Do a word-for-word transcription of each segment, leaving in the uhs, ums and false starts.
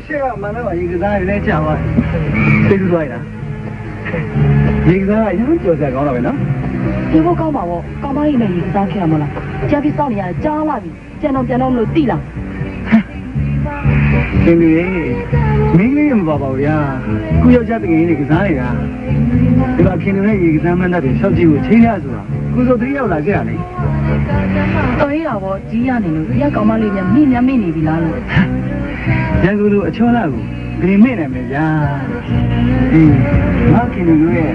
ရှေ့ကမန္တလေးမှာ ရေကစားရုံနဲ့ကြာသွားတယ်။ စိတ်ကူးသွားရင်လား။ ရေကစားက အရမ်းပျော်စရာကောင်းတာပဲနော်။ ပြောဖို့ကောင်းပါဗော။ ကောင်းပါလိမ့်မယ်။ ရေကစားခဲ့ရမလား။ ကြားပြီးစောင့်နေရတယ်။ ကြားလာပြီ။ ပြန်တော့ပြန်တော့မလို့သိလား။ ခင်ဗျာ မိန်းကလေးတွေမပါပါဘူးဗျာ။ ခုယောက်ျားတငယ်ချင်းတွေကစားနေတာ။ ဒီတော့ခင်ဗျားရဲ့ရေကစားမဏ္ဍပ်တွေလျှောက်ကြည့်ဖို့ချိန်ရဆိုတာ ကိုယ်စောတတိယရောက်လာခဲ့ရလေ။ တော်ရတာပေါ့။ ကြီးရနေလို့ ဒီကကောင်မလေးများမေ့များမေ့နေပြီလားလို့။ ရန်ကုန်လိုအချောလကို ဘယ်မေ့နိုင်မလဲဗျာ။ ဒီငါခင်ဗျားရဲ့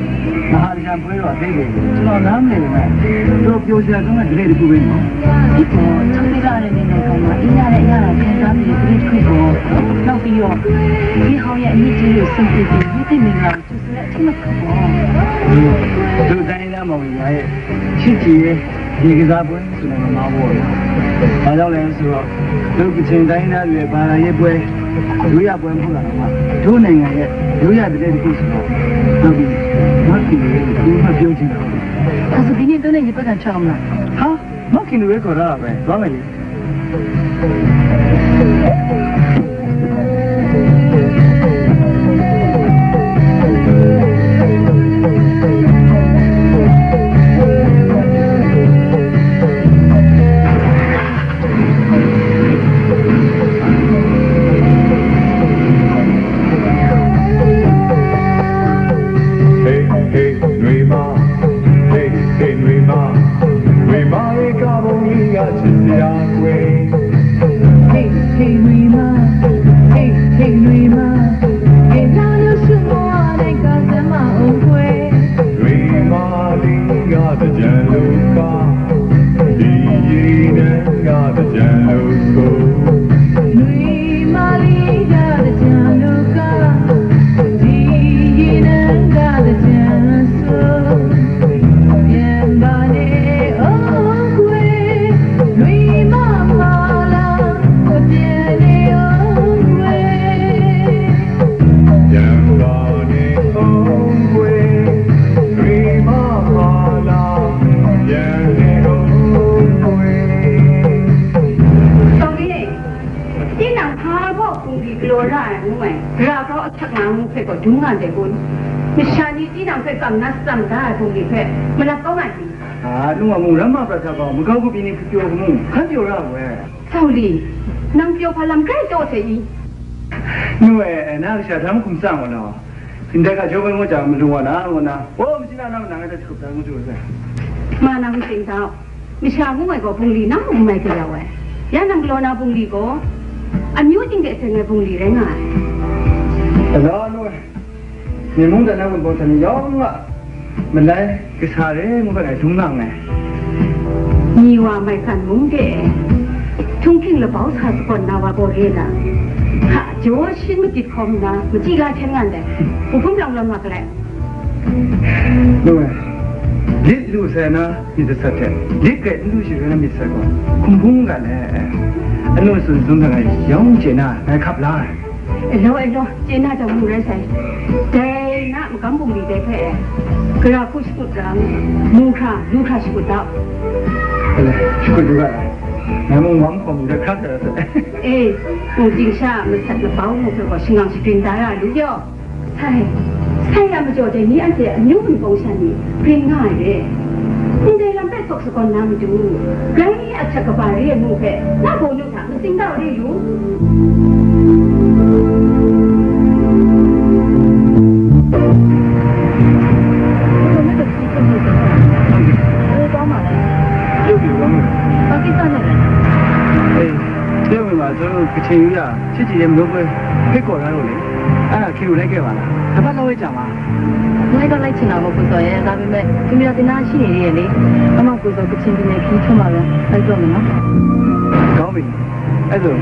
မဟာတရားပွဲတော်အသေးတယ်။ ကျွန်တော်နားမလည်ပေမဲ့ တော့ပျော်စရာကောင်းတဲ့ကလေးတစ်ခုပဲနော်။ ဒီတော့ထုတ်ပေးရတဲ့နေနဲ့ကောင်မ အင်းရတဲ့အရာခံစားမိတဲ့ကလေးတစ်ခုပေါ့။ နောက်ပြီးတော့ ဒီဟောင်းရဲ့အညစ်အကြေးကိုစွန့်ပစ်ပြီး မိသည့်မင်္ဂလာကို ကျူဆူတဲ့အထီးနှစ်ခုပေါ့။ ဒီတိုင်းသားမောင်ကြီးရဲ့ချစ်ကြည်ရေးရေကစားပွဲဆိုတဲ့မမဝေါ်ရ။ ဘာကြောင့်လဲဆိုတော့ တို့ကချင်တိုင်းသားတွေရဲ့ဘာသာရေးပွဲ ရိုးရာပွဲမဟုတ်တာတော့မှ တို့နိုင်ငံရဲ့ရိုးရာဓလေ့တစ်ခုဆိုတော့ နောက်ပြီး မတ်တီရဲ့ဒီမှာပြောချင်တာ။ ဒါဆိုဒီနေ့တို့နဲ့ရေပက်ကချောင်းမလား။ ဟာ မခင်တို့ပဲခေါ်ထားတာပဲ။ သွားမယ်လေ။ တင်းနံၣ် ဟပါ ဘုံလီကလီရ နူဝဲ ရကီအချက်ငါမူဖဲကဒူငါဒဲဘုံ မရှါနီတင်းနံၣ်ဖဲကမ်နတ်စမ်ဒါဘုံလီဖဲ မလပ်ကောင်းငါတီ အာ နူဝဲမူရမ်းမပြတ်သားကောင်း မကောင်းဘူးပြီးနေပြောကမူ ခန်းပြောရဝဲ ဆောက်လီ နံၣ်ပြောဖာလမ်ကဲတော့စေး နူဝဲ နာကရှာထမ်းခုံစံဝဲနော် စင်တဲကကြောပဲမို့ကြမလို့ဝါနာဝါနာ အိုး မစင်နာနာနာကတခုတန်းကိုကြိုးစဲ မနာမစင်တော့ မရှါဘူးဝဲကောဘုံလီနာမူမိုက်ကြဝဲ ရနံၣ်ကလီနာဘုံလီကော အမျိုးတင်တဲ့အစင်ငယ်ဘုံလီရဲငါ အလောနူဝဲ မြေမုန်းတန်တဲ့ဝင်ပေါ်တန်ရောင်းက မလဲကစားရဲမှုကလည်းဒုံးငါမယ် ညီဝါမိုက်ဆန်မုန်းတဲ့ထုံးခင်းလပောက်ဆာစကွန်နာဝါပေါ်ရဲတာဟာကျော်ရှင်းမတိခေါမနာမကြည့်လားထဲငါတယ်ဘုဖုံးလောင်လောင်မှာကလေး လို့လစ်လူဆယ်နာမိတဆက်တဲ့လစ်ကဲလူရှိရမိတဆက်ကောခုံဖုံးကလည်းအလို့စွန်စွန်ကလည်းရောင်းကျင်နာငါခပ်လား အလောအလောကျေနပ်တော်မူရဲဆိုင်တဲနာမကမ်းပုံဒီတဲဖဲကရာခုရှိကုတ်တံမူခရာလူခရာရှိကုတ်တော့ အဲ့လေရှိကုတ်တူကငါမဝမ်းခေါ်မှုတဲ့ခါတယ်အေးကိုတင်ရှာမဆက်လပောင်းမှုကရှင်အောင်ရှင်တင်တာရလူရော ဆိုင်ဆိုင်ရမကျော်တဲ့နည်းအကျဲအမျိုးမျိုးပုံစံနဲ့ပြင်ငါရဲတဲ့လမ်းပဲဆုတ်စကောနာမတူဂိုင်းအချက်ကပါရဲမှုပဲနောက်ကိုလို့ မစင်တော့လေးယူဘာကိစ္စနဲ့လဲအေးပြောမိပါကျွန်တော်ကချင်ယူရချစ်ချင်ရဲ့မျိုးပဲဖိတ်ခေါ်ထားလို့လေ အဲ့ဒါ ခင်တို့ လိုက်ခဲ့ပါလား။ တစ်ပတ်လောက် လိုက်ကြပါ။ လိုက်တော့ လိုက်ချင်တာပေါ့ ကိုဇော်ရဲ့။ ဒါပေမဲ့ ခင်ဗျား သင်တန်းရှိနေသေးရဲ့လေ။ အမ ကိုဇော် ကချင်ပြည်နယ် ခရီးထွက်မှာပဲ လိုက်တော့မယ်နော်။ ကောင်းပြီ။ အဲ့ဆို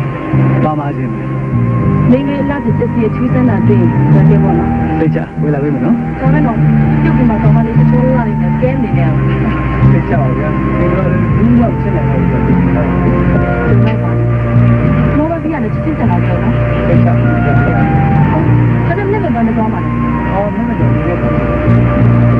ဘာမှာချင်လဲ။ မိန်းကလေး အလှပြင် စက်စီ အထူးစမ်းတာ တွေ့ရင် လာခဲ့ပေါ့နော်။ သိချာ ဝယ်လာပေးမယ်နော်။ ဒါပဲနော်။ ပြုတ်ပြီးမှ ကောင်မလေး တချိုးလာနေတယ်။ ကဲနေတယ်။ သိချာပါဗျာ။ ခင်ဗျားလည်း ဘူးလောက် ချစ်နိုင်ပါဘူး။ မော်ဘီယာနဲ့ ချစ်ချစ်ဆန်လာပြောနော်။ သိချာပါဗျာ။ ဒါပေမဲ့ မနေ့က ဘာနဲ့သွားမှာလဲ။ အော် မနေ့က မနေ့က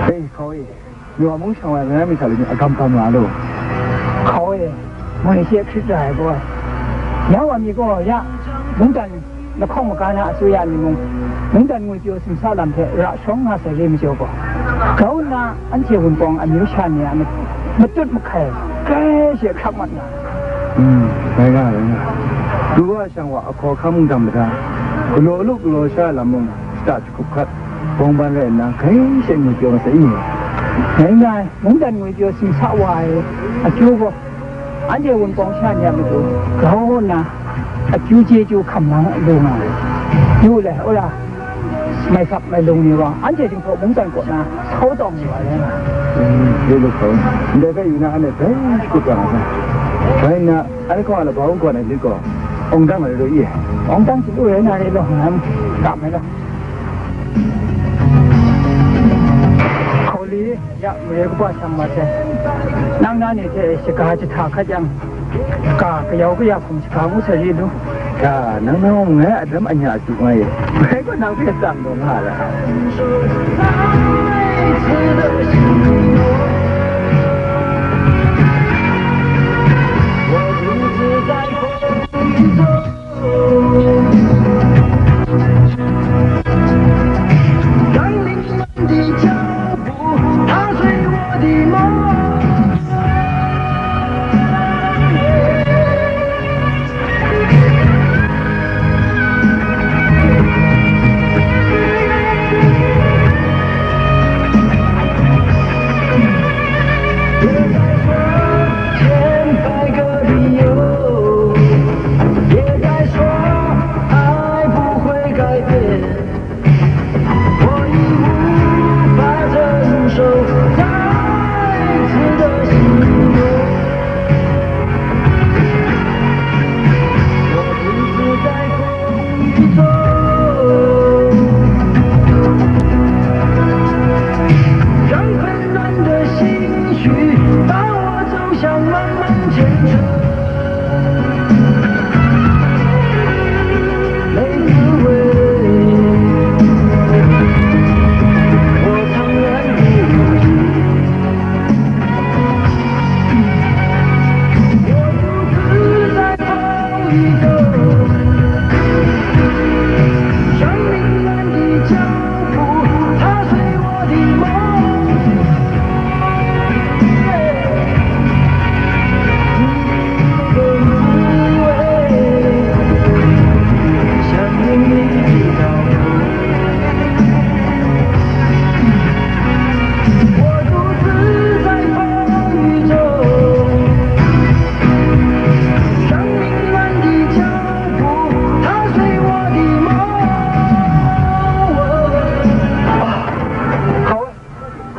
Hei, hkaw e, mi wa mung shang wa ai, langai mi hta lu ni a gam gam nga lu. Hkaw e, moi shi hkrit ra ai gaw, ya wa mi gaw ya, mungdan lahkawng maga na asuya ni mung, mungdan ngwi pyaw simsa lam hte ra shawng nga sai re majaw gaw, grau nna anhte Wunpawng amyu sha ni a ma-, matut mahkai, grai she hkrak mat nga. Mm, rai nga, rai nga. Pru wa shang wa ahkaw hkam mungdan mada, Galaw lu galaw sha lam mung, shata jahkup hkat, bawng ban rai nna, grai she ngwi pyaw masai i? Ngai nga ai, mungdan ngwi pyaw sing sa wa ai akyu gaw, anhte Wunpawng sha ni a matu grau nna, akyu chyeju hkam na lu nga ai. Yu le, ora, mai sak mai lung ni gaw, anhte Jinghpaw mungdan kaw na sau tawng ni wa le nga ai. Yu lu hkau, ndai hpe yu na, anhte grai shakut wa nga sai. Rai nna, anhte hkawng a laba hkawng gaw na lit gaw, awng dang ai rai lu i? Awng dang chyalu rai na rai lu, nang kam ai law. Hkauli, ya, mare kaba shang mat sai. Nang na ni hte shaga jahta hkat yang, ga kayau kaya hkum shaga ngu sai ri lu. Ya, nang nawng ngai a dam anya chyu nga ye. Ngai gaw nang hpe tsang taw nga ai.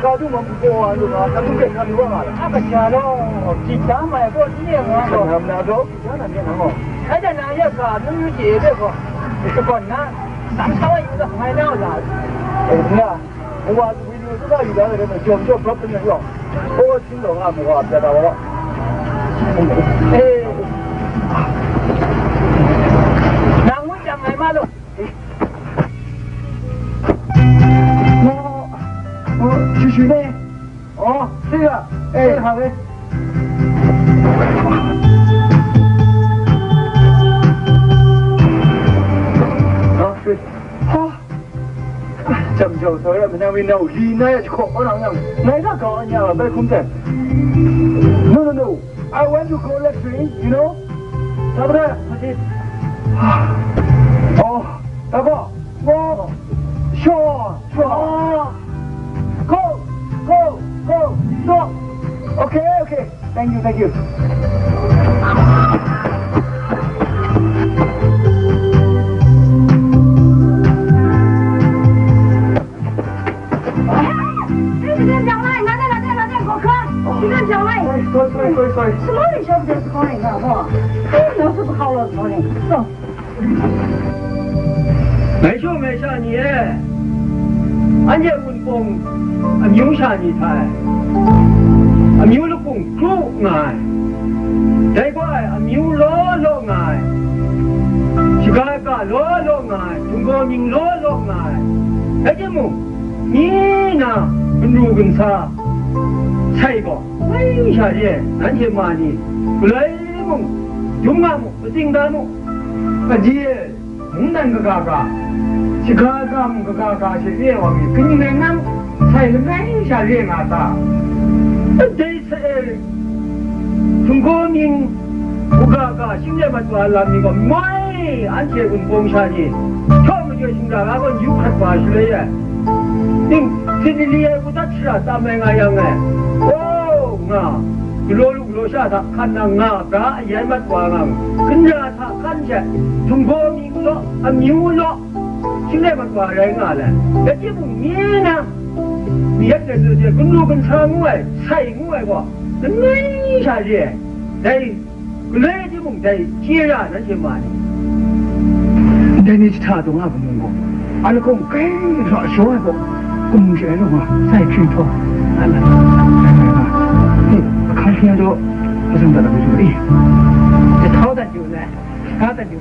Ka du ma bu gaw wa lu nga, ka du gaw nga lu wa nga la. A kasha law, jik da mai gaw ni e nga gaw. Nga na gaw, jik da na ni na gaw. Ai da na ya ka nu yu je de gaw. Ka gaw na, sam sa wa yu da ngai na la. Eh, na, wa du wi lu su da yu da de, jom jom prop ni gaw. Ko sin lo nga mu wa pya da wa. Eh. Nang ngut yang ngai ma lo. Ngo, ngo, shui shui ne. Oh, siga, eh, ha we. Oh, shui. Ha. Jam jau sa ya, menang wi nau, li na ya, chok, oh, nang, nang. Ngai na kau anya, bai kum ten. No, no, no. I want to go latrine, you know? Sabre, masih. Oh, tako. Go. Sure, sure. Go, go, go, go. Okay, okay. Thank you, thank you. Sorry, sorry, sorry, sorry. 什么你说不对是 calling 的，是吧？哎，老师不好了， calling。 Ngai shaw ngai sha ni e, anhte Wunpawng amyu sha ni hta e, amyu lakung kru nga ai, dai gaw ai amyu law law nga ai, shaga ga law law nga ai, htinggaw mying law law nga ai, rai timung, ni na ginru ginsa sai gaw, ngai sha e, nanhte ma ni, galoi mung, dum nga mu, katsing da mu, kaji e, mungdan kaga ga, shaga ga mung kaga ga she re ai wa mi, kaning rai nna, sai langai sha re nga ta? Dai sa e, htinggaw mying, kaga ga, shing le mat wa lam ni gaw, moi Anhte Wunpawng sha ni, shawng majaw shingkang a gaw yu hkrat wa shaloi e, ting, sin lili ai ku dat shara tam ai nga yang e, o, nga, galaw lu galaw sha hta hkan nang nga, bra ayan mat wa nga, kanra hta hkan she, htunghpaw mi law, amyu law, shinglai mat wa rai nga le, rai timung, mi na, mi yet de su je, gunru gunhtra ngu ai, sai ngu ai gaw, langai sha re ai, dai, galoi timung dai chye ra nanhte ma ni. Dai ni jahta dawng a hpung gaw, a lahkawng kai hkra shaw ai gaw, kum hkri ai lu nga, sai hkring htaw, a na, ai, ai, ai, ai, ahkang hkring ai daw, masang dat ai lu, i, jahtau dat yu na, ga dat yu.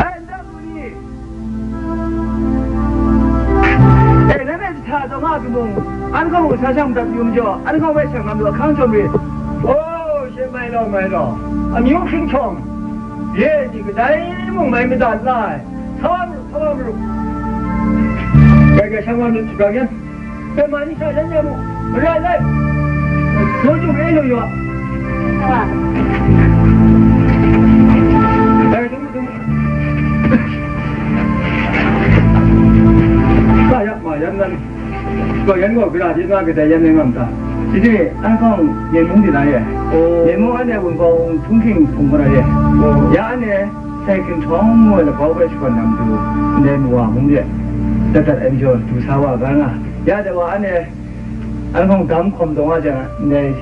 Ai, nta lu ni. E, langai jahta dawng a hpung, an gaw mung sa shang madat yu majaw, an gaw bai shang nga majaw, ahkang jawm rit. O, she mai law, mai law. Amyu hkring htawng, ye ni kadai mung mai madat la ai. Sa wa maru, sa wa maru. Gai, gai, shang wa maru, shagran yan. Bai ma ni sha yan ya mu. Mara lai. Lo ju re lo yo. Bai, dung, dung. Sa ya ma yan nan. Gaw yan gaw, gara de nga kadai yan rai nga ma ta? Shi de, an hkawng Myen mung de na ye. Oh. Myen mung anhte Wunpawng htung hking hpung hkra ye. Oh. Ya anhte sai hkring htawng ngu ai labau hpe shakawn na matu, ndai mawa mung de, dat dat ai majaw, du sa wa ga nga. Ya de wa anhte, an hkawng gam hkawm taw nga jang, ndai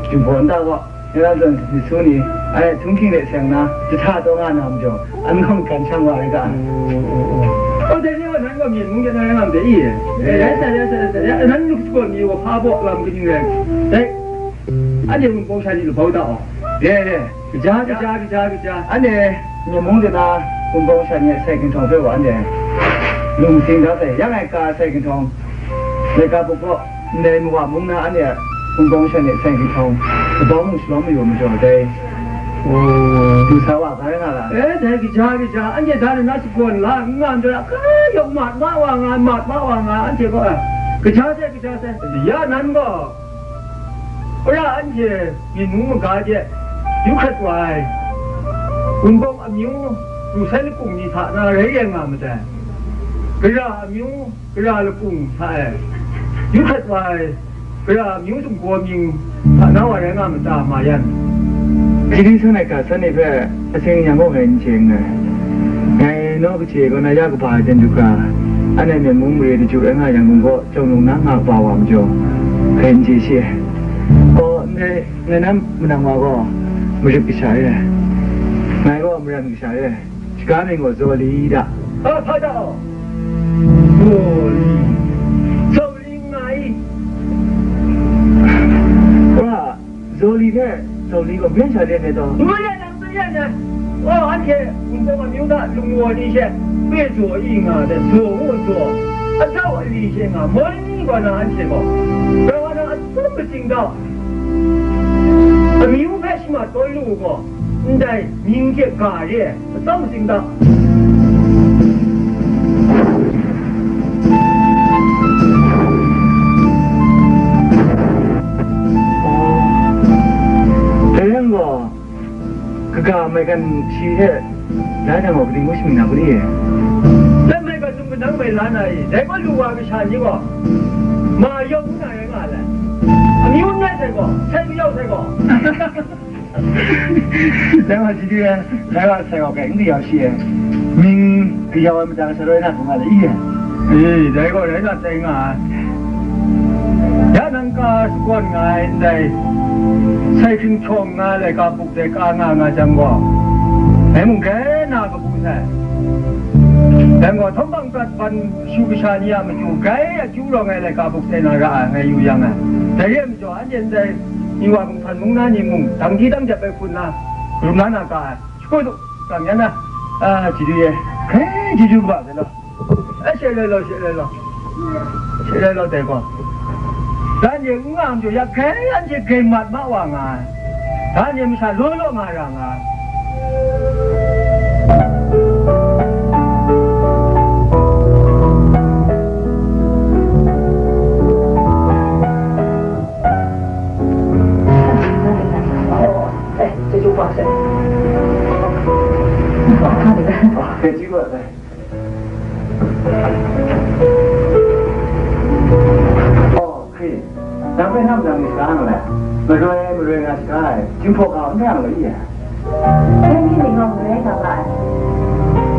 Jinghpaw nta gaw, Yaran zawn myit su ni, ai, htung hking de seng na, jahta taw nga na majaw, an hkawng gan shang wa ai ga. Oh, oh, oh. Oh, dai ni wa nan gaw Myen mung de na rai nga ma de i? Eh, rai sai, rai sai, rai sai. Ya, nan luk sagawn ni wa hpa baw lam kaning rai. Dai, anhte Wunpawng sha ni labau da aw. Ye, ye. Kaja, kaja, kaja, kaja. Anhte Myen mung de na Wunpawng sha ni sai hkring htawng hpe wa anhte lung sing da sai. Ya ngai ka sai hkring htawng. Laika buk gaw, ndai mawa mung na anhte a Wunpawng sha ni sai hkring htawng, kabau mung shalawm mayu majaw dai. Oh. Du sa wa, ga rai nga la? Eh, dai kaja, kaja, anhte da na sagawn la, n nga ndai, ka yawng mat ma wa nga, mat ma wa nga, anhte gaw, eh, kaja sai, kaja sai. Ya nan gaw, Wora anhte Myen mung maga de yu hkrat wa ai, Wunpawng amyu, ru sai lakung ni hta na rai rai nga ma dai. Gara amyu, gara lakung hta e yu hkrat wa ai, gara amyu sumgaw mying hta na wa rai nga ma ta, ma yan? Chyeju san ai hka san ni hpe asing yang gaw ngai n chye nngai. Ngai naw kaji kaw na ya kaba ai ten du hkra, anhte Myen mung mare daju rai nga yang gun gaw, Chyawm lung na nga kaba wa majaw, hkai n chye shi ai. Gaw, ndai ngai na manang wa gaw, marit kasha re ai. Ngai gaw, maran kasha re ai. Shaga mying gaw Zawli da. A, hpa da? Zawli. Zawli nga i. Wa, Zawli hte Zawli gaw myen sha de ne taw? Ngu ya yang tsun ya nya. O, anhte Wunpawng amyu hta lung wa ni she, Pe Zaw i nga ai, Zaw ngu Zaw, adau ali she nga, moi ni gaw na anhte gaw, gaw na atsum katsing dau, amyu hpe shamat tawn lu u gaw, ndai mying hte ga re ai, atsam katsing dau. Dai yang gaw, kaga maigan shi hte la jang gaw, kaning ngu shamying na, kuli e? Dai maigan sung kanang mai la na i? Dai gaw lu wa kasha ni gaw, ma yawng ngu na rai nga ai. Amyu n rai sai gaw, sai mayau sai gaw. Dai wa chyeju ai, dai wa sai gaw kai n kayau shi ai, mying kayau ai mada sa roi na hkrum nga le i ai. E, dai gaw rai na tai nga ai. Ya nang ka shakawn nga ai ndai, sai hkring htawng nga ai laika buk dai ka nga nga jang gaw, dai mung grai na kabu sai. Dai gaw, htawngkam prat ban shu kasha ni a matu grai akyu rawng ai laika buk dai na ra ai, ngai yu yang ai. Dai re ai majaw, anhte ndai, Ningwa mung hpan mung na ni mung, dang di dang jep ai hku nna, karum la na ga ai. Shakaw du, kam yan na, a, chyeju ye, hkrai chyeju kaba sai law. A, she lai law, she lai law. She lai law, dai gaw. Dan ye n nga majaw, ya hkrai anhte grai mat ma wa nga ai. Dan ye masha law law nga ra nga ai. Eh, chyeju kaba sai. Shi gaw sai. Oh, hkri, nang hpe nam nang ni shaga nga lai. Maroi, maroi nga shaga ai. Jinghpaw ga n ra nga lu i ai. Dai mi ni gaw maroi nga ga ai.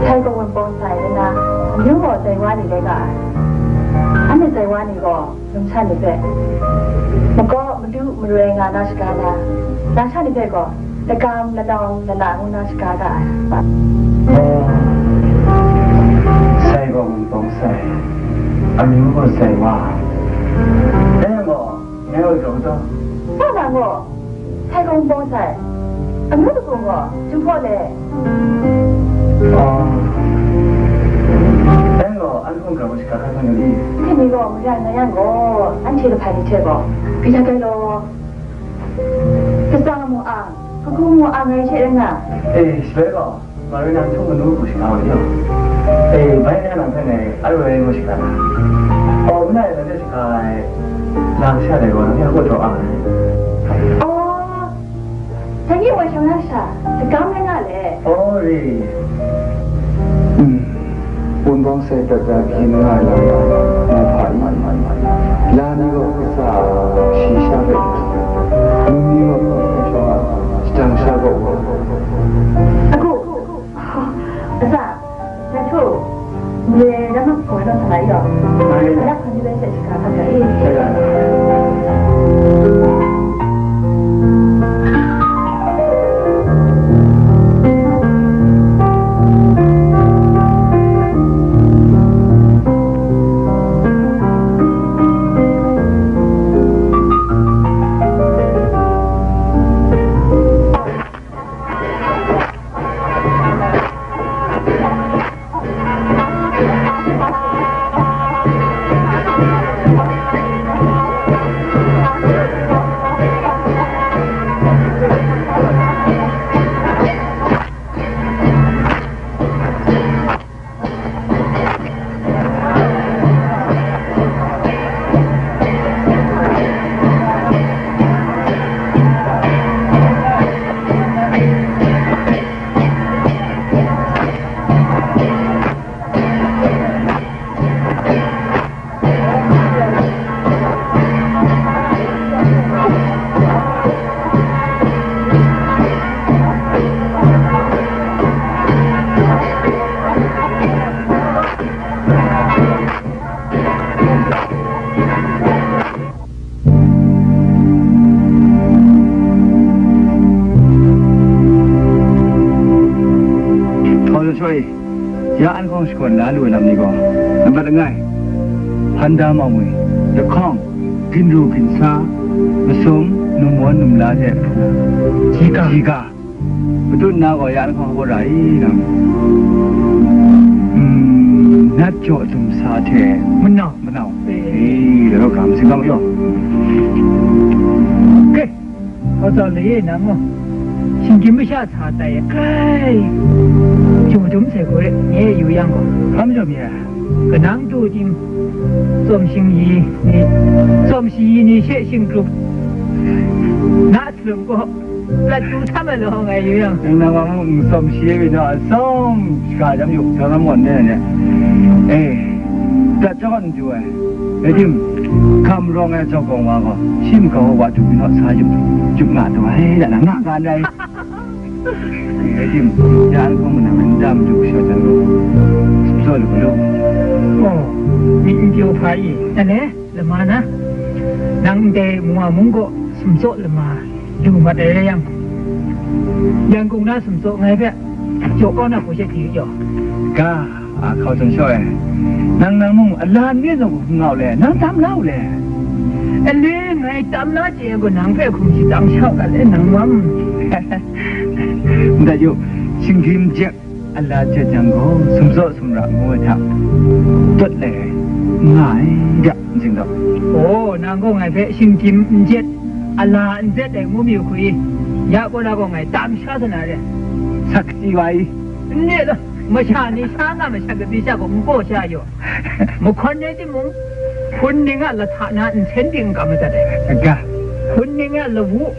Sai gaw wunpawng sai rai na, amyu gaw Zaiwa ni rai ga ai. Anhte Zaiwa ni gaw, numsha ni hpe, makaw madu maroi nga na shaga na, lasha ni hpe gaw, lagam lanawng lala ngu na shaga ga ai. Oh, sai gaw wunpawng sai, amyu gaw Zaiwa. Dai yang gaw, ngai wa jaw jaw. Sa na gaw, sai gaw wunpawng sai, amyu lagu gaw, Jinghpaw le. Oh, dai yang gaw, an hkawng grau shaga hkrai hkawng yu i? Hkri ni gaw, mara na yang gaw, anhte lahpai ni hte gaw, kaja tai law. Kasa mu ang, kagu mu ang ai hte rai nga. Eh, shaloi gaw, Maroi nang htung manu hku shaga wa yu. Eh, bai na nang hpe ngai aroi ngu shaga na. Oh, ngai nang hte shaga ai, nang sha dai gaw, nang hte hku jaw ang ai. Oh, dai ni wa shang na sha, lagam rai nga le. Oh, re. Hmm. Wunpawng sai prat da byin nga ai lam, na hpa i? La ni gaw kasa shi sha hpe, num ni gaw hpawng hkrai shawng a, shadang sha gaw wa. Agu, aza, na htu, mare na mak hpawng na sa la i yaw. Mare. Ayak hkan ni bai she shaga hkam ga i. Shaga. Hkau Joshua e, ya an hkawng shakawn la lu ai lam ni gaw, nambat langai, hpan da mau ngwi, lahkawng, ginru ginsa, masum, numwawn numla hte hpu, hkying ga, matut na gaw ya an hkawng hkawra i nang, mm, nat jaw dum sa hte manau, manau, e, law ga masing ga mayaw. Hkau tsau le nang gaw, shinggyim masha sa tai ai, grai, jaw dum sai gaw re, nye yu yang gaw. Hpa majaw mi ai? Kanang tu ting, tsawm shingyi ni, tsawm shayi ni she shingkrup, na salum gaw, prat tu htam ai law ngai yu yang. Nang nang wa mung n tsawm shi ai, na tsawm shaga jam yu, jam ram wan de ne. Eh, prat jaw n du ai. Rai tim, hkam rawng ai jaw gawng wa gaw, shi makau wa du byin naw sa yup, yup nga du ai, da na nga ga ndai. Rai tim, ya n hkawng manang n dam du sha jan gaw, sumsaw lu lu. Oh, myit n pyaw hpa i, ale, lama na, nang ndai mung wa mung gaw sumsaw lama lu mat ai rai yang, Yangon na sumsaw ngai hpe jaw kau na hku she di yu. Ga, a hkau Joshua e, nang nang mung a la n re zawn hku n nga u le, nang tam la u le. Ale ngai tam la chye ai gaw, nang hpe hkum shatsang sha u ga le, nang wan. Ndai yu, shinggyim jep, a la jet yang gaw, sumsaw sumra ngu ai hta, dawt lai ai, n nga ai, ga, n sing gaw. Oh, nang gaw ngai hpe shinggyim n jet, a la n jet ai ngu mi hku i, ya gaw na gaw ngai tam sha sa na re. Sakti wa i. N re law, masha ni sha nga masha, kabyi sha gaw n gaw sha yaw. Mahkawn rai timung, hpun ning a lahta na nsen ting n kam madat ai. Ga. Hpun ning a lawu,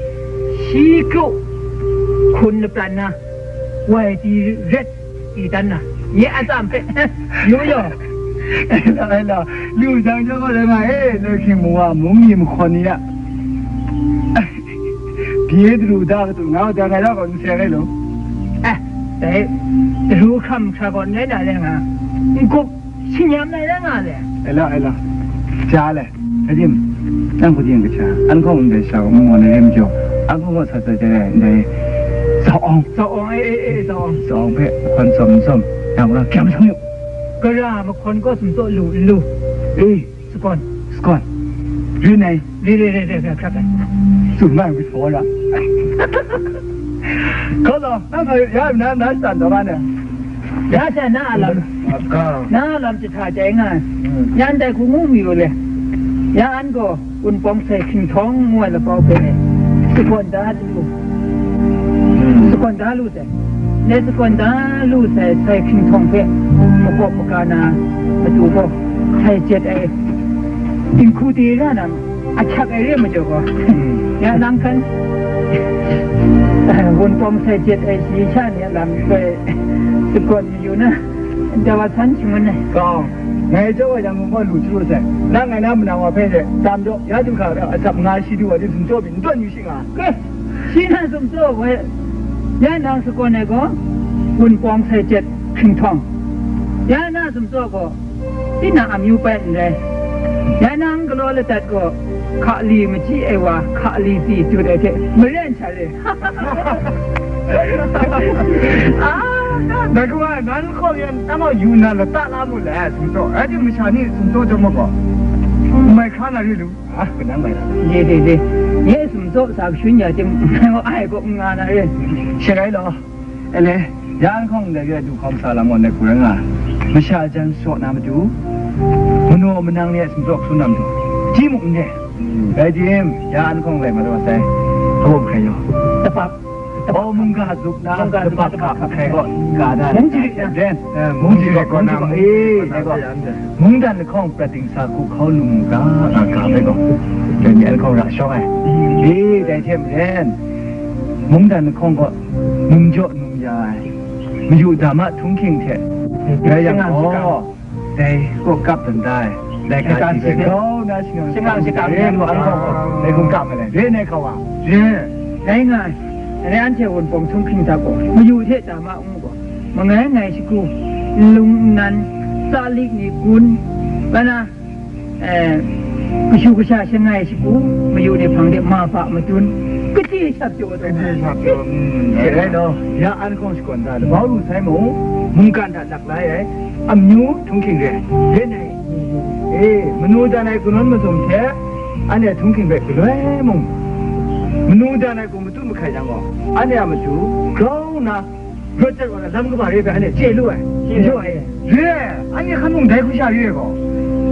shi kru, hkun lapran na, wai di ret, di dan na, Nye a tsam hpe, yu yaw. Ai la, ai la, lu jang jang gaw rai nga e, Loi hkying mu wa, mung ni mahkawn ni a. Bye daru da katu nga, da ngai ra gaw n seng ai law. Eh, dai, daru hkam hkra gaw n rai na rai nga. N gup, shi nyam na rai nga le. Ai la, ai la. Ja le. Hajim, nang hku ting kasha, an hkawng ndai sha gaw n maw na rim jaw, an hkawng gaw sa sa jai ai ndai, sa awng. Sa awng, eh, eh, eh, sa awng. Sa awng hpe, hkan tsawm n tsawm, yang gaw kyam sung yu. Gara mahkawn gaw sumtsaw lu n lu. Eh, sakawn. Sakawn. Rin ai. Re, re, re, re, re, hkrak ai. Tsun mai ngut hpaw ra. Hkaw law, nang sa ya, na, na, sa, taw, ma, ne. Ya sha na a lam, na a lam jahta chyai nga ai. Mm. Yan dai hku ngu mayu le. Ya an gaw Wunpawng sai hkying htawng ngu ai lapau hpe sakawn da lu. Mm. Sakawn da lu sai. Ne sakawn da lu sai, sai hkying htawng hpe makawp maga na matu gaw sai jet ai. Dinghku de ra na ahkyak ai re majaw gaw, mm, ya nang hkan, Wunpawng sai jet ai shayi sha ni a lam loi sakawn mayu na, nta wa san shangun ai. Kau, ngai jaw ai yang gaw lu chyu sai. Nang ngai na manang wa hpe se, tam jaw, ya du hkra, asap nga shi du wa di sumtsaw byin, n tawn yu shi nga. Ke, shi na sumtsaw gaw, ya nang sakawn ai gaw, Wunpawng sai jet hkying htawng. Ya na sumtsaw gaw, tinang amyu pai n rai. Ya nang galaw ladat gaw, hka li machyi ai wa, hka li tsi tut ai hte maren sha re. Ah, dai hku ai, nan hkaw yan, nang gaw yu na lata la mu le, sumtsaw. Rai timung, masha ni sumtsaw chyawm gaw, n mai hkra na re lu. Ah, kanang mai na. De, de, de. Nye sumtsaw sa kashun ya tim, ngai gaw ai gaw n nga na re. She rai law. Ele, ya an hkawng ndai re du hkawm sa lam gaw ndai hku rai nga ai. Masha jan shaw na matu, manaw manang ni a sumtsaw hkrum na matu, ji muk n re. Rai tim, ya an hkawng lai mat wa sai. Hpa hkrai yaw. Tapak. Oh, mungga zup na, mungga zup na, tapak ka hkrai gaw, ka da, mung jirik na. Den, eh, mung jirik gaw na, eh, dai gaw. Mungdan lahkawng prat dingsa hku hkau lu mu ga, nga ga bai gaw, dai ni an hkawng ra shawng ai. Eh, dai hte maren, mungdan lahkawng gaw, num jaw num ya ai, mayu dama htunghking hte, rai yang gaw, dai kaw kap dan da ai, dai ga si bai gaw na shingang shikang shikang ren wa an hkawng gaw, dai hkung kap ai, ren ai hkau wa. Ren, dai nga ai, dai anhte Wunpawng htunghking hta gaw, mayu hte dama ngu gaw, mangai ngai shagu, nlung nnan, tsalik ni gun, bai na, eh, kashu kasha shangai shagu, mayu ni hpang de ma ba madun, kaji shap jaw taw. Kaji shap jaw, mm, sai rai law, ya an hkawng shakawn da, labau lu sai mung, mungkan hta lak lai ai, amyu htunghking re, ren ai. Eh, manu dan ai hku nawn mazum hte, anhte htunghking hpe galoi mung, manu dan ai hku matut mahkai yang gaw, anhte a matu grau nna, Rawt jat wa na lam kaba re ai hpe anhte chye lu ai. Chye lu ai. Re ai, anhte hkan mung dai hku sha re ai gaw,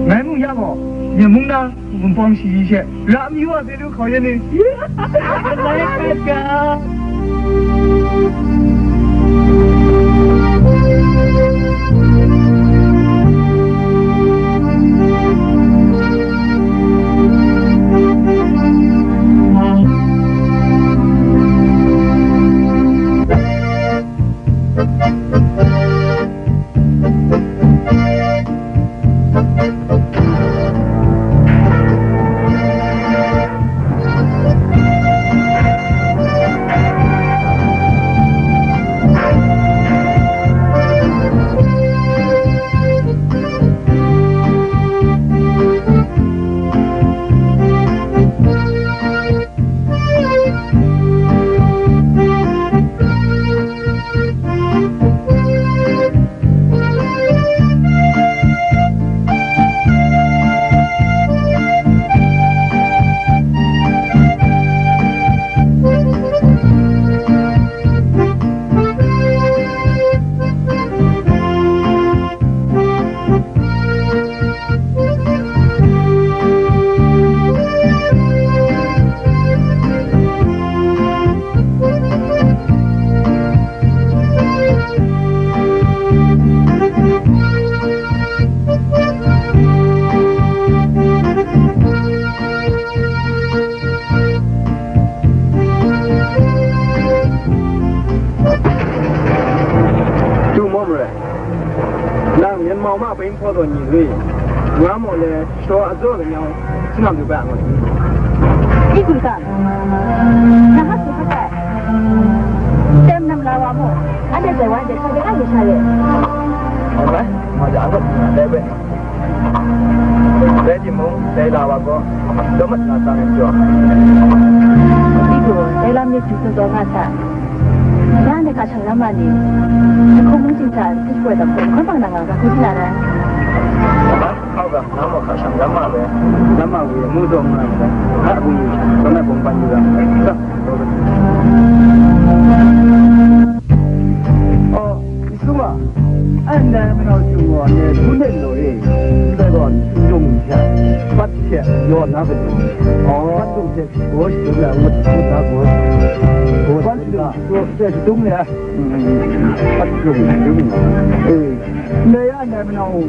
ngai mung ya gaw, nye mung na Wunpawng shayi she ra mayu a se lu hkau yen ni? Malai hkrat ga. Yen mau ma bai hpaw taw ni lui, nga maw le, shaw a zaw lanyau, sinam lu bai a ngut. I gun ta, na ha su ha tai, tem nam la wa mu, anhte dai wa de sa de a ni sha ye. Alright, ma ja a ngut, dai bai. Dai timung, dai la wa gaw, daw mat na tsang ai jaw. I gun, dai lam ni hpyi tsun taw nga sa. Nanhte hka shang lam ma ni, jahkawng mung ching hta n sipoi dam hkawm hkawm bang na nga ga, hku di na rai. Hkau ga, nang mung hka shang lam ma bai. Lam ma wi, mu taw nga ga, nga bung yu shang, taw na bung ban yu ga, nga. Oh, Suma, ai ndai manau chyum gaw, ne, hpun de law e, ndai gaw, ndung hte, pat hte, yaw na matu. Oh. Pat dung hte, gaw shadung na, ngut, ngut na, gaw. Gaw shadung na. Gaw hte shadung na. Mm. Pat dung na, dung na. Eh. Ndai ya, ndai manau,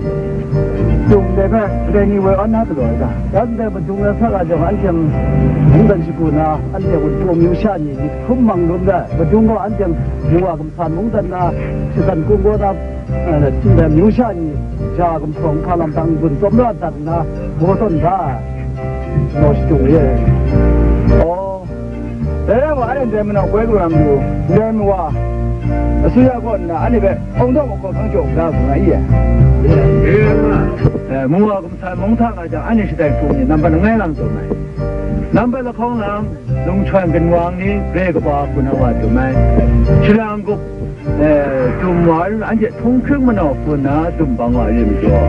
dung de hpe, ndai ni woi awn na galaw ai ta? Ya, ndai madung na sa ga jang, anhte mungdan shagu na, anhte wunpawng amyu sha ni, myit hkrum mang lum da, madung gaw anhte mung wa gumhpraw mungdan na, shadan kungdaw na, eh, myu sha ni, ja gumhpraw hpa lam hta n-gun tsawmra dat nna, baw tawn da, law shadung re ai. Aw, dai rai wa, anhte ndai manau poi kalang lu, ndai mawa, asuya kaw nna, anhte hpe awng dawng ahkaw hkang jaw da hkrum ai ye. Eh, mung wa gumhpraw mung hta nga jang, anhte shadan hkrum ni, nambat langai lang tawn ai. Nambat lahkawng lang, Lungchawn ginwang ni re kaba hku na wa dum ai. Shara n-gup, eh, dum wa rin, anhte htunghkring manau hku na dum bang wa rin majaw,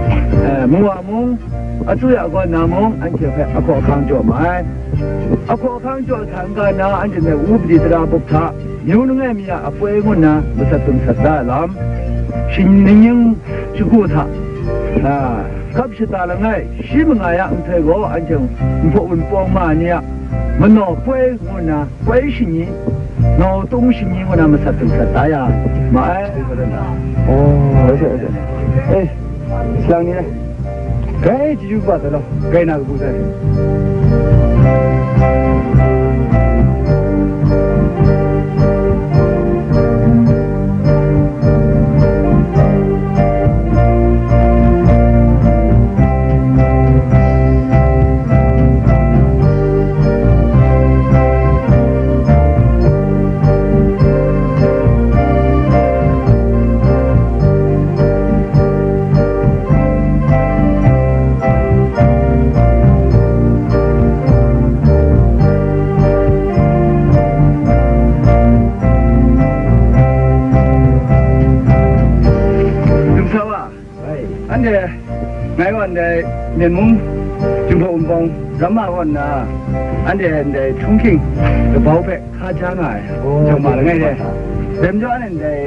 eh, mung wa mung, asuya kaw nna mung, anhte hpe ahkaw ahkang jaw ma ai. Ahkaw ahkang jaw sa n-ga na, anhte hpe upadi tara bup hta, myu langai mi a apoi ngu nna masat dum sat da ai lam, shing-, ning ning shagu hta, ah, hkap shata langai, shi mangai a nhtoi gaw, anhte nhpaw wunpawng ma ni a manaw poi ngu nna, poi shani, ngau tung shani ngu na masat hkrum sat da ya ma ai. Oh, oi se, oi se. Eh, salang ni, grai chyeju kaba sai law, grai na kabu sai. Numsha wa, Hai. Anhte ngai gaw ndai Myen mung Jinghpaw Wunpawng ramma kaw nna, anhte ndai htunghking kabau hpe hka ja nga ai. Oh, jang ma langai de. Dai majaw anhte ndai,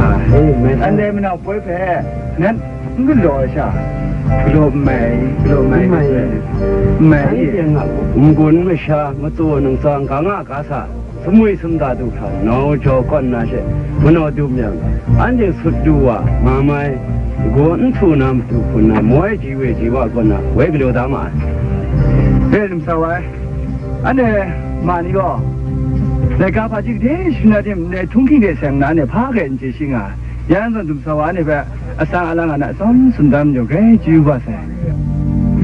ah, eh, mai sa. Anhte manau poi hpe nan n galaw ai sha, galaw n mai, galaw n mai, n mai, n mai. Anhte nga, n-gun masha, matsaw ningtsang, ga nga ga sa. Sumwi sumda du hkra, nau jaw kawn na she, manaw dum yang, anhte sut du wa nga mai, gaw n htu na matu hpun na, moi ji we ji wa kawn na, woi galaw da ma ai. E, numsha wa ai, anhte ma ni gaw, laika hpaji gade shana tim ndai htunghking de seng na, anhte hpa hkrai n chye shi nga ai. Ya zawn, dumsa wa ni hpe atsang alang a na tsawm tsun dan majaw, grai chyeju wa sai.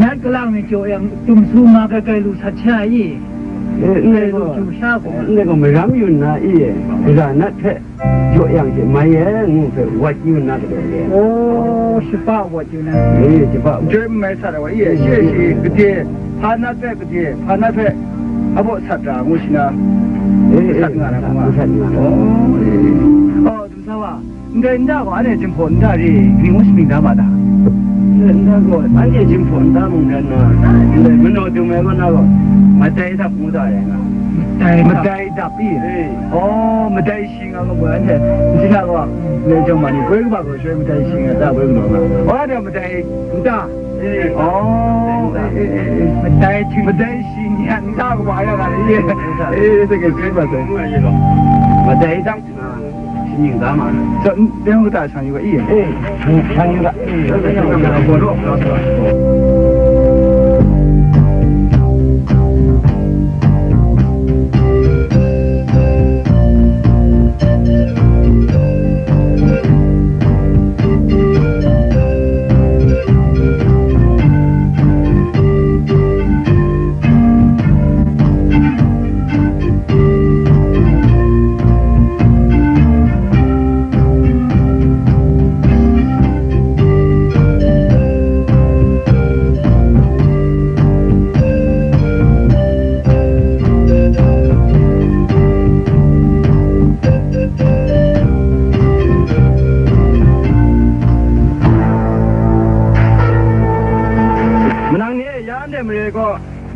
Nat kalang mi jaw yang, tumsu ma kai kai lu sat sha i? Eh, ndai gaw, lu sha gaw, ndai gaw maram yu nna i, kaza nat hpe jaw yang hte mai e, ngu hpe wat yu nna galaw le. Oh, shapa wat yu na. Eh, shapa wat. Joi mai sat ai wa i, shi shi gade, hpa nat hpe gade, hpa nat hpe abaw sat ra ngu shi na. Eh, eh, sat nga na, sat nga. Oh, eh. Oh, Sa wa, ndai nta gaw anhte Jinghpaw nta re, kaning ngu shamying da ma ta? Nta gaw anhte Jinghpaw nta mung ran na, ndai manaw dum ai kaw na gaw, madai dap ngu da ai nga. Madai dap. Madai dap i? Eh. Oh, madai shi nga gaw, anhte, nji na gaw, ndai jawng ma ni, poi kaba gaw, shaloi madai shi nga da, poi kaba nga. Oh, anhte madai nta. Eh. Oh, eh, eh, eh, eh. Madai hting. Madai shi ni a nta kaba ya nga, eh. Eh, eh, eh, eh. Madai dap. Shamying da ma. Sa, n-, n-, kata shang yu ga i? Eh, shang yu ga.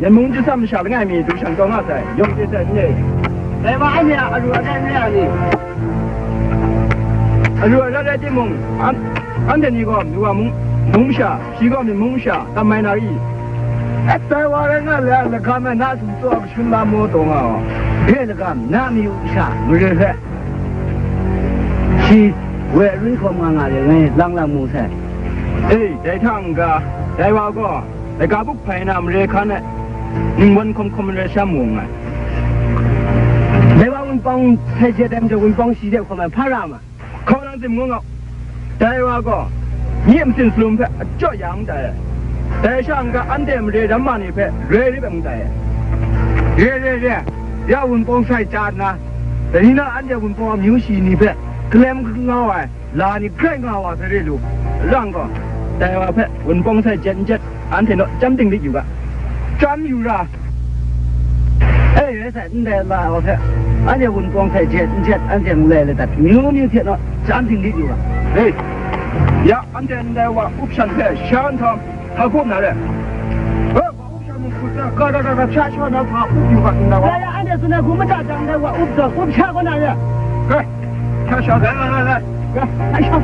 Myen mung chyasam masha langai mi du shan kau nga sai, yawng chye sai n re. Dai wa anhte a aru arai n re ai ni? Aru arai rai timung, an-, anhte ni gaw Miwa mung, mung masha, shi gaw myen mung masha, tam mai na i? E, dai wa rai nga le, lagam e na sumtsaw kashun la maw taw nga gaw, re lagam, na mayu masha, mare hpe, shi woi arun hkawm nga nga re ngai lang lang mu sai. E, dai hta n-ga, dai wa gaw, laika buk hpai na mare hkan ai, ningwan hkawm hkawm mare sha mu nngai. Dai wa wunpawng sai jet ai majaw, wunpawng shi de hkawm ai hpa ra ma? Hkaw nang tsun mu ngau. Dai wa gaw, myi masin salum hpe a jaw ya n tai ai. Dai sha n-ga, anhte mare ramma ni hpe roi rip ai n tai ai. Re, re, re. Ya wunpawng sai chya nna, dai ni na anhte wunpawng amyu shi ni hpe kalem kangau ai, la ni grai nga wa hpe re lu. Rang gaw, dai wa hpe wunpawng sai jet n jet, anhte naw chyam ting lit yu ga. Chyam yu ra. E, rai sai, ndai la wa hpe, anhte wunpawng sai jet n jet, anhte ngu lai le dat, myu myu hte naw chyam ting lit yu ga. E, ya, anhte ndai wa up shan hpe sha nhtawm, hpa hkrum na re. E, wa up shan mung hkut na, ga da da da hpya shaw na hpa up yu ga, ndai wa. Ya, ya, anhte tsun ai hku mada jang, ndai wa up zawn, up sha kaw na re. Gai, hpya shaw, lai, lai, lai, lai. Gai, hpya shaw.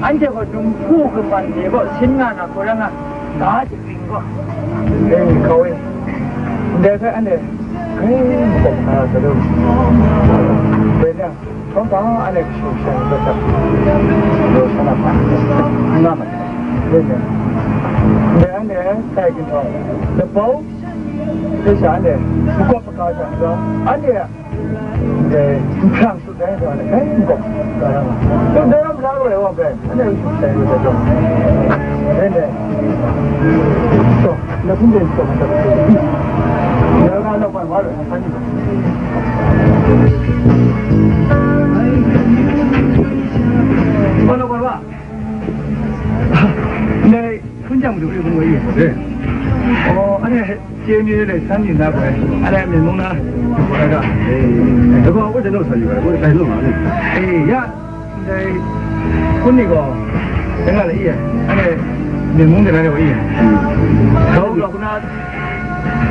อันเดียวก็หนุ่มผู้คือมันเดียวก็ชิ้นงานอะคนละงาน Ga jahkring gaw. E, hkau e. Ndai hpe anhte grai makawp hkra sa lu. Bai nang, htawng hpa anhte kashu kasha ni hpe sak, law sha na hpa, n nga ma ai. Bai nang, ndai anhte tai ginhtawng, labau hte sha anhte makawp hkra sa n ga, anhte a Ndai, nhprang sut ai wa, dai nkau, gara nga. Dai ram la lu ai wa bai, anhte yu sut ai wa dai. Dai, dai. So, na hpung dai so, na hpung dai so. Na nga na bai wa lu, na hpung dai so. Wa lu, wa lu. Dai, คุณจำดูคุณไว้อยู่ เด้ อ๋อ อันนี้ Chye myu le san yu na gaw, a lai Myen mung na, yu gaw la ga. E, e gaw, a wu de naw sa yu ai, wu dai naw ma ni. E, ya, dai, kun ni gaw, dai nga le i ai, a lai Myen mung de na le wa i ai. Gaw gaw, kun na,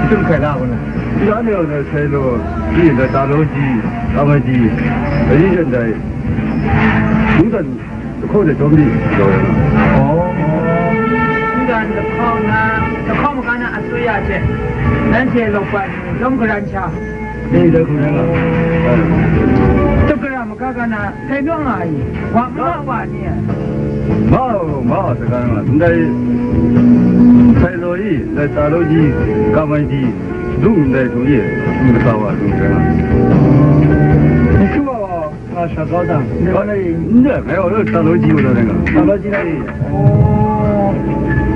tun hkai la kun na. Yu na ne gaw, sai law, i na ta law ji, ta ma ji, a yi jan dai, mung dan, တခုတ်တဲ့ ကျောင်းကြီး ပြောတယ်။ ဩ။ ဦးက တစ်ခေါက်ငါ တစ်ခေါက်မကန်းနဲ့အစိုးရချက် လမ်းခြေလောက်ပတ် လုံးကရန်ချာ အေး တခုတ်တယ်လား။ တက္ကရာမကကန ထိုင်တော့ငါအရင် ဝါမဝါနေရ မအောင် မအောင် တကားမှာ ဒိုင် ဆိုင်တော်ကြီး လက်သာတော်ကြီး ကာမိုင်ကြီး ဒုံး ဒိုင် သူကြီး မကဝါ ဒုံး ကရ ဒီခုပါ အာ ရှောက်ကောင်းတာ။ ဒီနေ့ ညက် ငါတို့ တာလို့ကြီးလို့လည်း ငါ တာလို့ကြီးလိုက်။ ဩ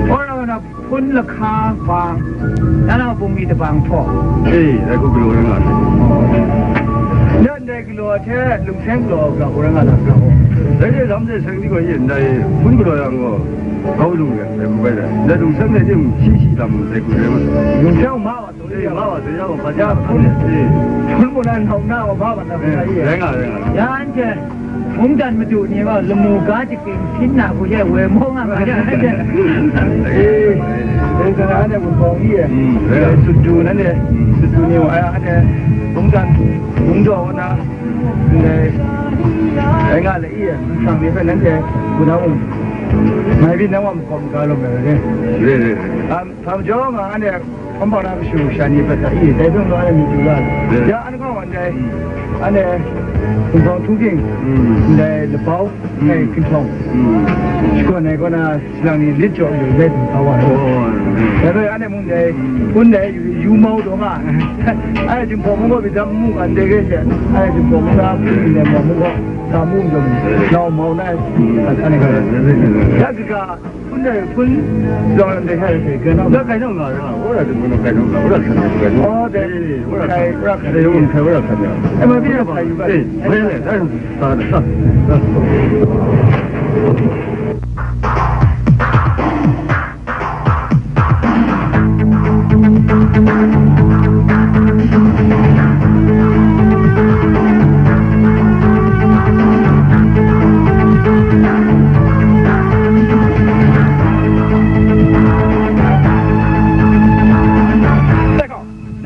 ။ ဩ တော့ ဖုန်းလက်ခါပါ ဒါတော့ ပုံမီတစ်ပံဖော်။ အေး အခုကလိုလည်း ငါ။ ညက်တဲ့ကလိုအထဲ လူဆင်းကလိုက ဟိုလည်း ငါတော့ ပြော။ ဒါကြီး လမ်းတဲ့ ဆင်းပြီး ကို ရင် ဒါကြီး ဖုန်းကလိုရ ငေါ် ကောင်းလို့လည်း အခုပဲ။ ဒါ လူဆင်းတဲ့ ရှိရှိ တာ မဟုတ် တဲ့ ကိုလည်း ငါ။ လူဆင်း မပါ အေး မပါ တရားကို ဘာကြောင့် ဖုန်းနဲ့ အေး ဖုန်းပေါ်လာ နောက်နားကို ဘာမှ နောက်နားကြီးရဲ့။ အဲ ရန်က ရန်က ရန်က ဖုန်းတန်မတူနေတော့ လမူကားတစ်ကင် ဆင်းနာကို ရဲ့ ဝယ်မောင်းရမှာ ရန်က။ အေး Dai gaw na, anhte Wunpawng i e, mm, dai sut du na le, mm, sut du ni wa, anhte mungdan, mungdaw wa na, ndai, dai nga le i e, shang ni hpe nanhte gu na mung, mai byin na wa makawp maga lawm ai re. Re, re, re. Am, hpa majaw nga, anhte hkawm hpang na kashu kasha ni hpe hta i, dai hpe mung anhte myit du la. Re. Ya, anhte kaw wan dai, mm, anhte Wunpawng Htung Hking, mm, ndai labau, mm, ai hkinhtawng. Mm. Shakawn ai kaw na, Shillang ni lit jaw yu rai dum sa wa. Oh. Dai bai anhte mung dai, mm, kun dai yu, yu mau dawng a. Anhte Jinghpaw mung gaw myit dam n mu ga ndai rai she. Anhte Jinghpaw mung na hpung ndai mau mung gaw, sa mu n dum, nau mau na, mm, anhte ga. Ya kaga, kun dai kun, shilawng lam dai sha dai hpe, ga nau. Ga kai nau nga ra, wora dum kun kai nau nga, wora san dai kai nau. Oh, dai. Eh, wora kai, san. Wora kai. Eh, wora kai, wora kai. Eh, ma bi na sa yu ga. Eh, ma ya, dai.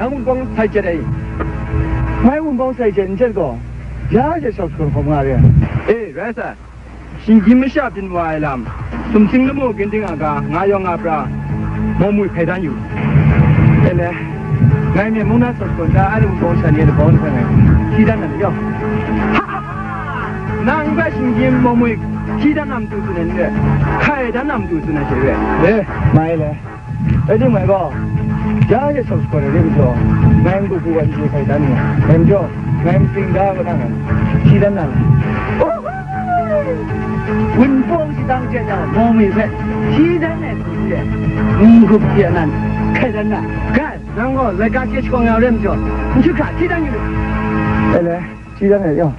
နန်းဦးပေါင်းဆိုင်ကျက်တဲ့ မန်းဦးပေါင်းဆိုင်ကျက် ညက်ကော ရရချက် ရှောက်စကွန် ခေါ်မငါရဲ။ အေး ရဲစံ။ ရှင်ကြီးမရှောက်ပြင်ဝါလမ် စုံစင်းလမို့ ကင်းတင်းအကာ ငါရောင်ငါပြာ မောင်မွေခိုင်တန်းယူ။ အဲလဲ ငါ့မျက်မုန်းသား ရှောက်စကွန် ဒါ အဲ့လို ပုံစံနဲ့ တပေါင်းတစ်ဖက်နဲ့ ထိတတ်တယ်ရော။ ဟာ! နန်းဘက်ရှင်ကြီး မောင်မွေ ထိတတ်နမ်တူသူနဲ့ ခိုင်တန်းနမ်တူသူနဲ့ ရှေ့ရဲ။ အဲ မိုင်လဲ။ အဲ့ဒီမှာက ရရချက် ရှောက်စကွန် ရဲမကျော် မန်းကိုကိုဝါကြီး ခိုင်တန်းနေ။ မန်းကျော် မန်းစင်ဒါကနား ထိတတ်နမ်။ အိုး ဝင်းပုံးရှိတန်းကျက်ကြ မောင်မေဖက် ထိတတ်နဲ့တူတယ်။ ငုံခုပ်ကျက်နန်း ခိုင်တန်းနန်း။ ကဲ နန်းက လက်က ကျက်ချောင်းရရဲမကျော် မချစ်ခါ ထိတတ်ယူ။ အဲ့လဲ ထိတတ်နဲ့ရော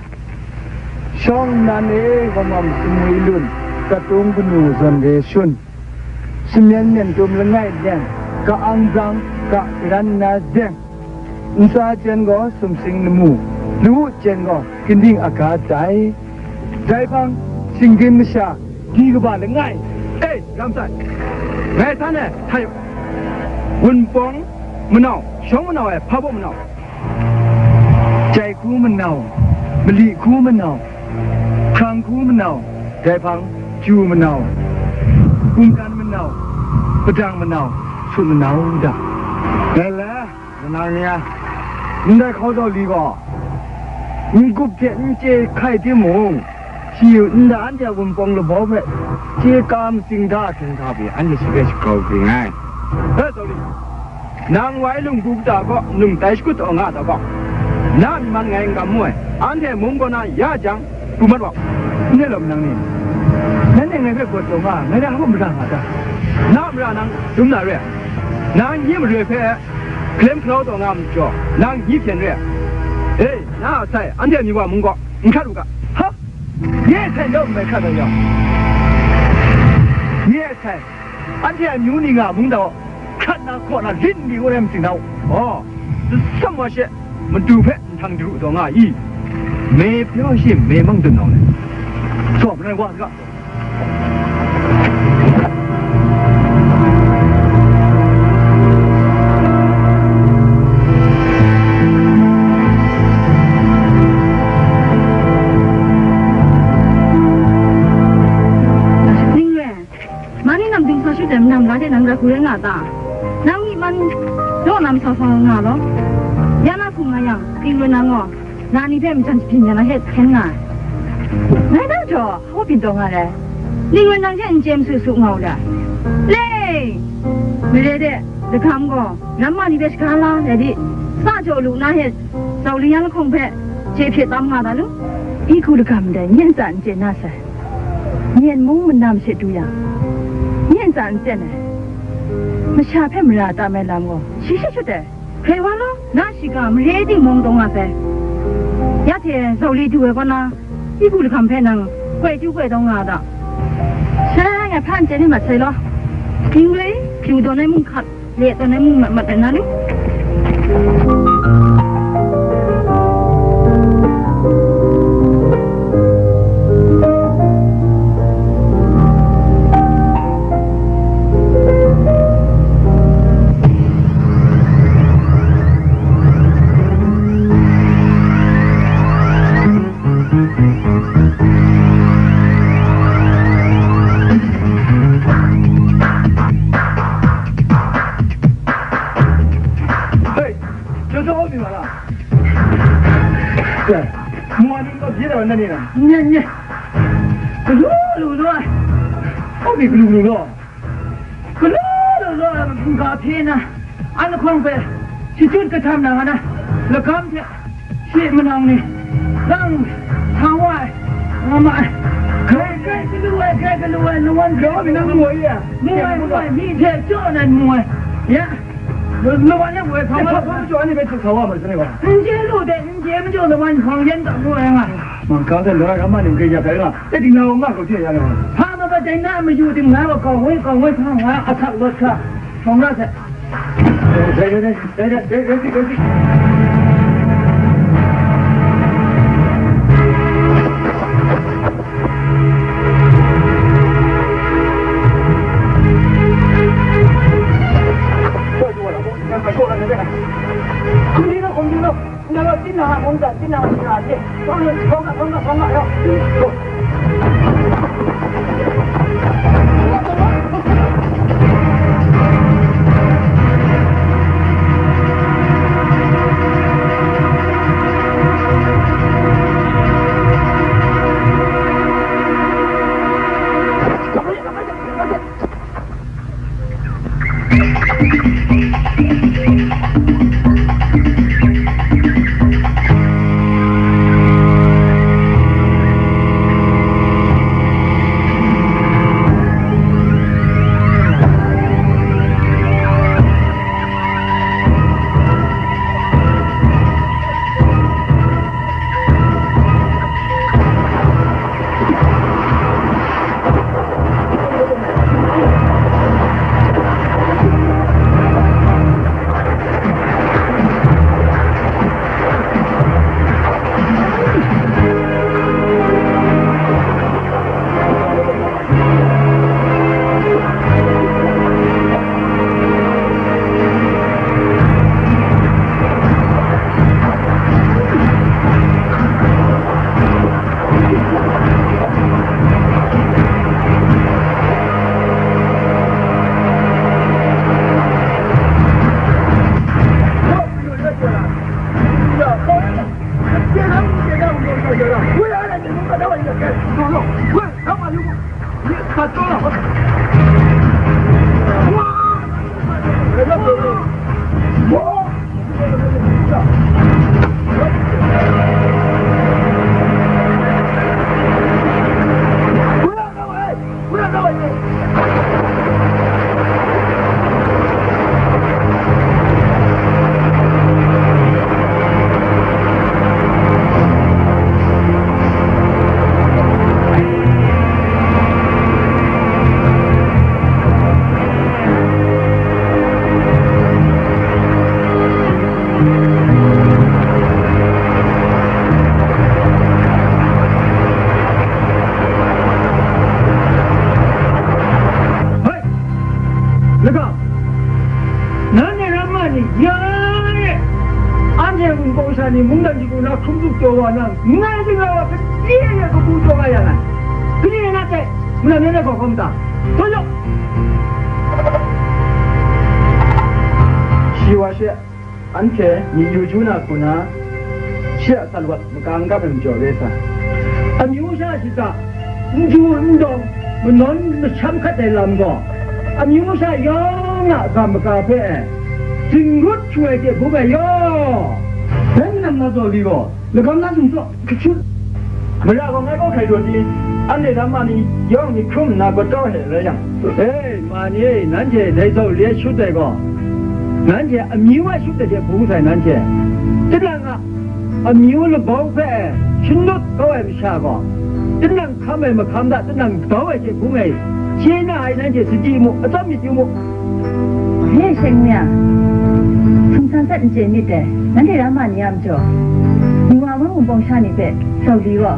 ။ ရှောင်းနန်းနေ ကမမ်စမွေလွန်း ကတုံးကနူဇွန်ရေရှင် Sumyen myen tum langai deng, ka ang zang, ka karan na deng. Nsa jen gaw sumsing lamu, lawu jen gaw ginding aga tai. Dai hpang, shinggyim masha, di kaba langai. E, ram sai. Ngai san e, htai. Wunpawng manau, shawng manau e, hpa baw manau. Jai hku manau, mali hku manau, hkrang hku manau, dai hpang, ju manau, hkungdan manau, padang manau, su manau da. Dai le, lanang ni a, ndai hkau daw li gaw, n gup hte n chye hkai timung, shi nda anhte a Wunpawng labau hpe chye ka matsing da ahkyen hta pyi, anhte shi hpe shagrau bring ai. He, Sauli, nang wai lungbu kata gaw nlung tai shakut taw nga a ta gaw, na myi man ngai n kam mu ai, anhte mung kaw na ya jang, pru mat wa. N re law, nang ni, nanhte ngai hpe gawt taw nga, ngai hta hkrum mara nga ta? Na mara nang dum na re ai, nang nye mare hpe hkalem hkarau taw nga majaw, nang nye hpyen re ai. E, na a sai, anhte amyu wa mung kaw n hkrat u ga. Ha! Nye a sai, ndau n mai hkrat ai yang, nye a sai, anhte amyu ni nga mung dau, hkrat na, hkaw na, lin li wa rai matsing na u. Aw, tsam wa she, madu hpe nhtang daru taw nga i? Me pyaw shi me mang dun nau le, tsaw, marai wa saga. Ning e, ma ni nam ding sa shut ai manam la de nang rai hku rai nga ta? Nang myi man daw na masau sa nga law. Ya na hkum nga yang, Ning Lun nang gaw, na ni hpe majan jahpyin ya na hte hkyen nga ai. Ngai nang jaw, hpa byin taw nga ai. Ning Lun nang hte n chye masu su nga u da. Le! Mare de, lagam gaw, ramma ni hpe shaga la, rai di, sa jaw lu na hte, Sauli yan lahkawng hpe, chye hpye tam nga da lu. Igu lagam ndai, nye ntsa n chye na sai. Myen mung manam she du yang, nye ntsa n tsen ai. Masha hpe mara tam ai lam gaw, shi shi shut ai. Hkrai wa law, na shiga mare ting mawng taw nga sai. Ya hte Sauli du ai kaw na, igu lahkam hpe nang koi tu koi taw nga a ta? Sai, ngai hpa n chye ni mat sai law. Ning Lun, hpyu dawn ai mung hkat, le dawn ai mung mat mat ai na ni? Nye, nye. Galu lu lu ai. Hpa pyi galu lu law? Galu lu law ai, hpungga hpye na, an lahkawng hpe shachyut kahtam na nga na, lagam hte shi manang ni, nang sa wa ai, nga ma ai. Grai, grai galu ai, grai galu ai, nu wan grai galu ai. Mu ai, mu ai, mi hte jaw nan mu ai. Ya. Lawan e woi hpang wa. Hpang wa, ani bai hpang wa ma, sani wa. N chye lu de, n chye majaw lawan hpang yan ta mu ai nga. Mang kang de lora rama ni ke ya kai nga. E ding na wa nga ko che ya na. Hpa ma ba dai na ma yu ding na wa kawng woi, kawng woi hpang wa, a sak lot sa. Hpang ra sa. Dai, dai, dai, dai, dai, dai, dai, dai. Hoi! Laga, nanhte ramma ni, ya e! Anhte wunpawng sha ni mungdan shagu na hkrum tup taw wa nang, n-, ngai zingrai wa, gade e kabu taw nga ya ngai. Kani rai na tse, mungdan rai na hkawm hkawm ta? Taw jaw! Shi wa she, anhte myi yu ju na hku na, shi a san wat maka n kap ai majaw re sa. Amyu sha shata, n ju n dawng, manawn masham hkat ai lam gaw, amyu sha yawng a ga maga hpe, zingngut shangai hte bung ai yaw. Dai nang na zaw li gaw, lagam na sumsawk, Kachut! Mara gaw ngai kaw hkrai daw di, anhte dam ma ni yawng myit hkrum nna gawt kau ai hte rai yang. E, ma ni e, nanhte dai zau li ai shut ai gaw, nanhte amyu ai shut ai hte bung sai nanhte. Tinang a amyu labau hpe shanut kau ai masha gaw, tinang hkam ai mahkam hta tinang dau ai hte bung ai, chye na ai nanhte sadi mu, atsam myit yu mu. Nye sheng ni a, hpung san sat n chye myit dai, nanhte ramma ni a majaw, Ningwa Wan Wunpawng sha ni hpe zau li gaw,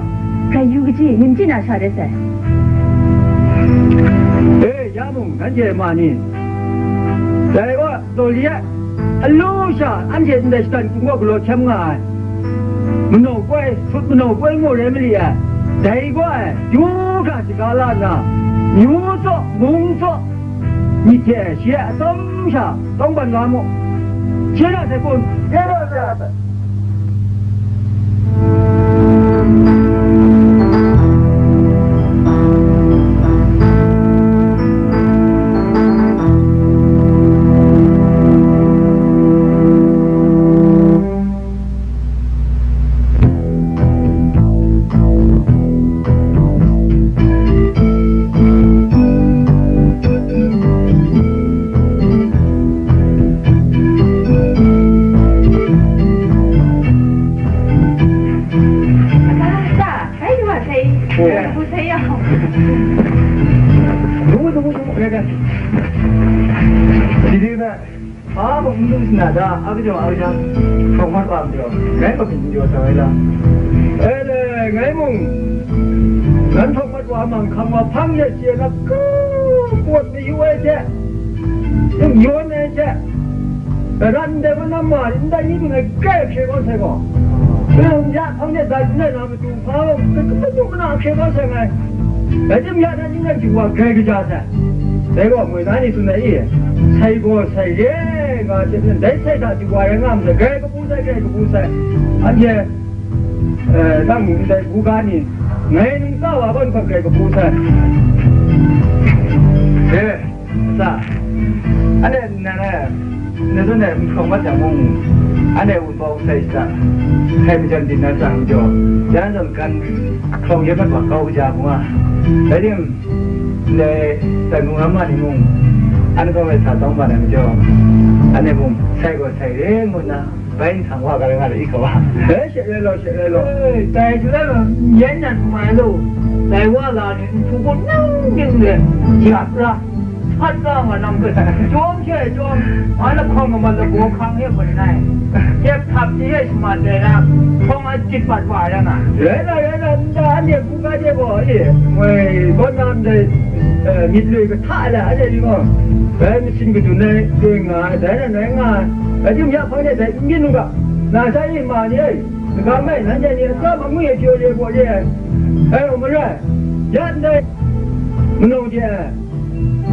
hkrai yu kaji, nim chyi na sha de sai. E, ya mung, nanhte ma ni, dai gaw, zau li ai, alu sha anhte ndai shatan hkum gaw galaw hkyam nga ai. Manau koi, sut manau koi mu rai mali ai. Dai gaw ai, yu hkra shaga la nna, myu tsaw, mung tsaw, myit hte shi a atsawm sha tawngban la mu. Chye na sai kun? Chye na sai. Dungu, dungu, dungu, rai, rai. Dai re ai, hpa mung n lu sha na ta, a kajawng a kajang, hkawng mat wa majaw, ngai hpa byin n jaw sa ai la? E le, ngai mung, nan hkawng mat wa mang hkam wa hpang yet chye na, ku, pawt mayu ai hte, yawn ai hte, ran ndai manam ma, ndai ni hpe ngai grai hkye kau sai gaw, ya hpang de dat n rai na, Madu hpa gaw, madu mana hkye kau sai ngai. Rai timung, ya na ning rai jung wa grai kaja sai. Dai gaw moi na ni tsun ai i, sai gaw sai re nga hte maren, dai sai hta jung wa rai nga ma sai, grai kabu sai, grai kabu sai. Anhte, eh, dang ndai buga ni, ngai ntsa wa gaw n hkawt grai kabu sai. E, Sa, anhte nang e, nang zawn e n hkawng mat yang mung, anhte wunpawng sai shada, hkai majan byin na shada majaw, ya zawn kan hkawng yawng mat wa kau kaja mu a. Rai timung, ndai sai mung ram ma ni mung, an hkawng e sa tawng mat ai majaw, anhte mung sai gaw sai re ngu nna, bai nhtang wa ga rai nga ai i hkau a. E, she rai law, she rai law. E, dai hte rai law, n yen dat n mai law, dai wa la ni nhpu gaw nang ning de, jap ra, sat ra nga nang hpe, chyawm she chyawm, ngai lahkawng kamat lagaw hkang e hpun nai, jep htap chye e shamat dai na, hkawng a jit mat wa ai rai nga. Rai na, rai na, nta anhte hpung ga de gaw, e, moi, kaw na ndai, e, myit loi kahta ai la, anhte ni gaw, bai masin kadun ai, doi nga ai, dai na, nai nga ai, rai timung, ya hpang de dai n byin u ga, na sha e ma ni e, Saga mai, nanhte ni atsam angwi e pyaw re baw re ai. Ai, mara, ya ndai, manau de ai.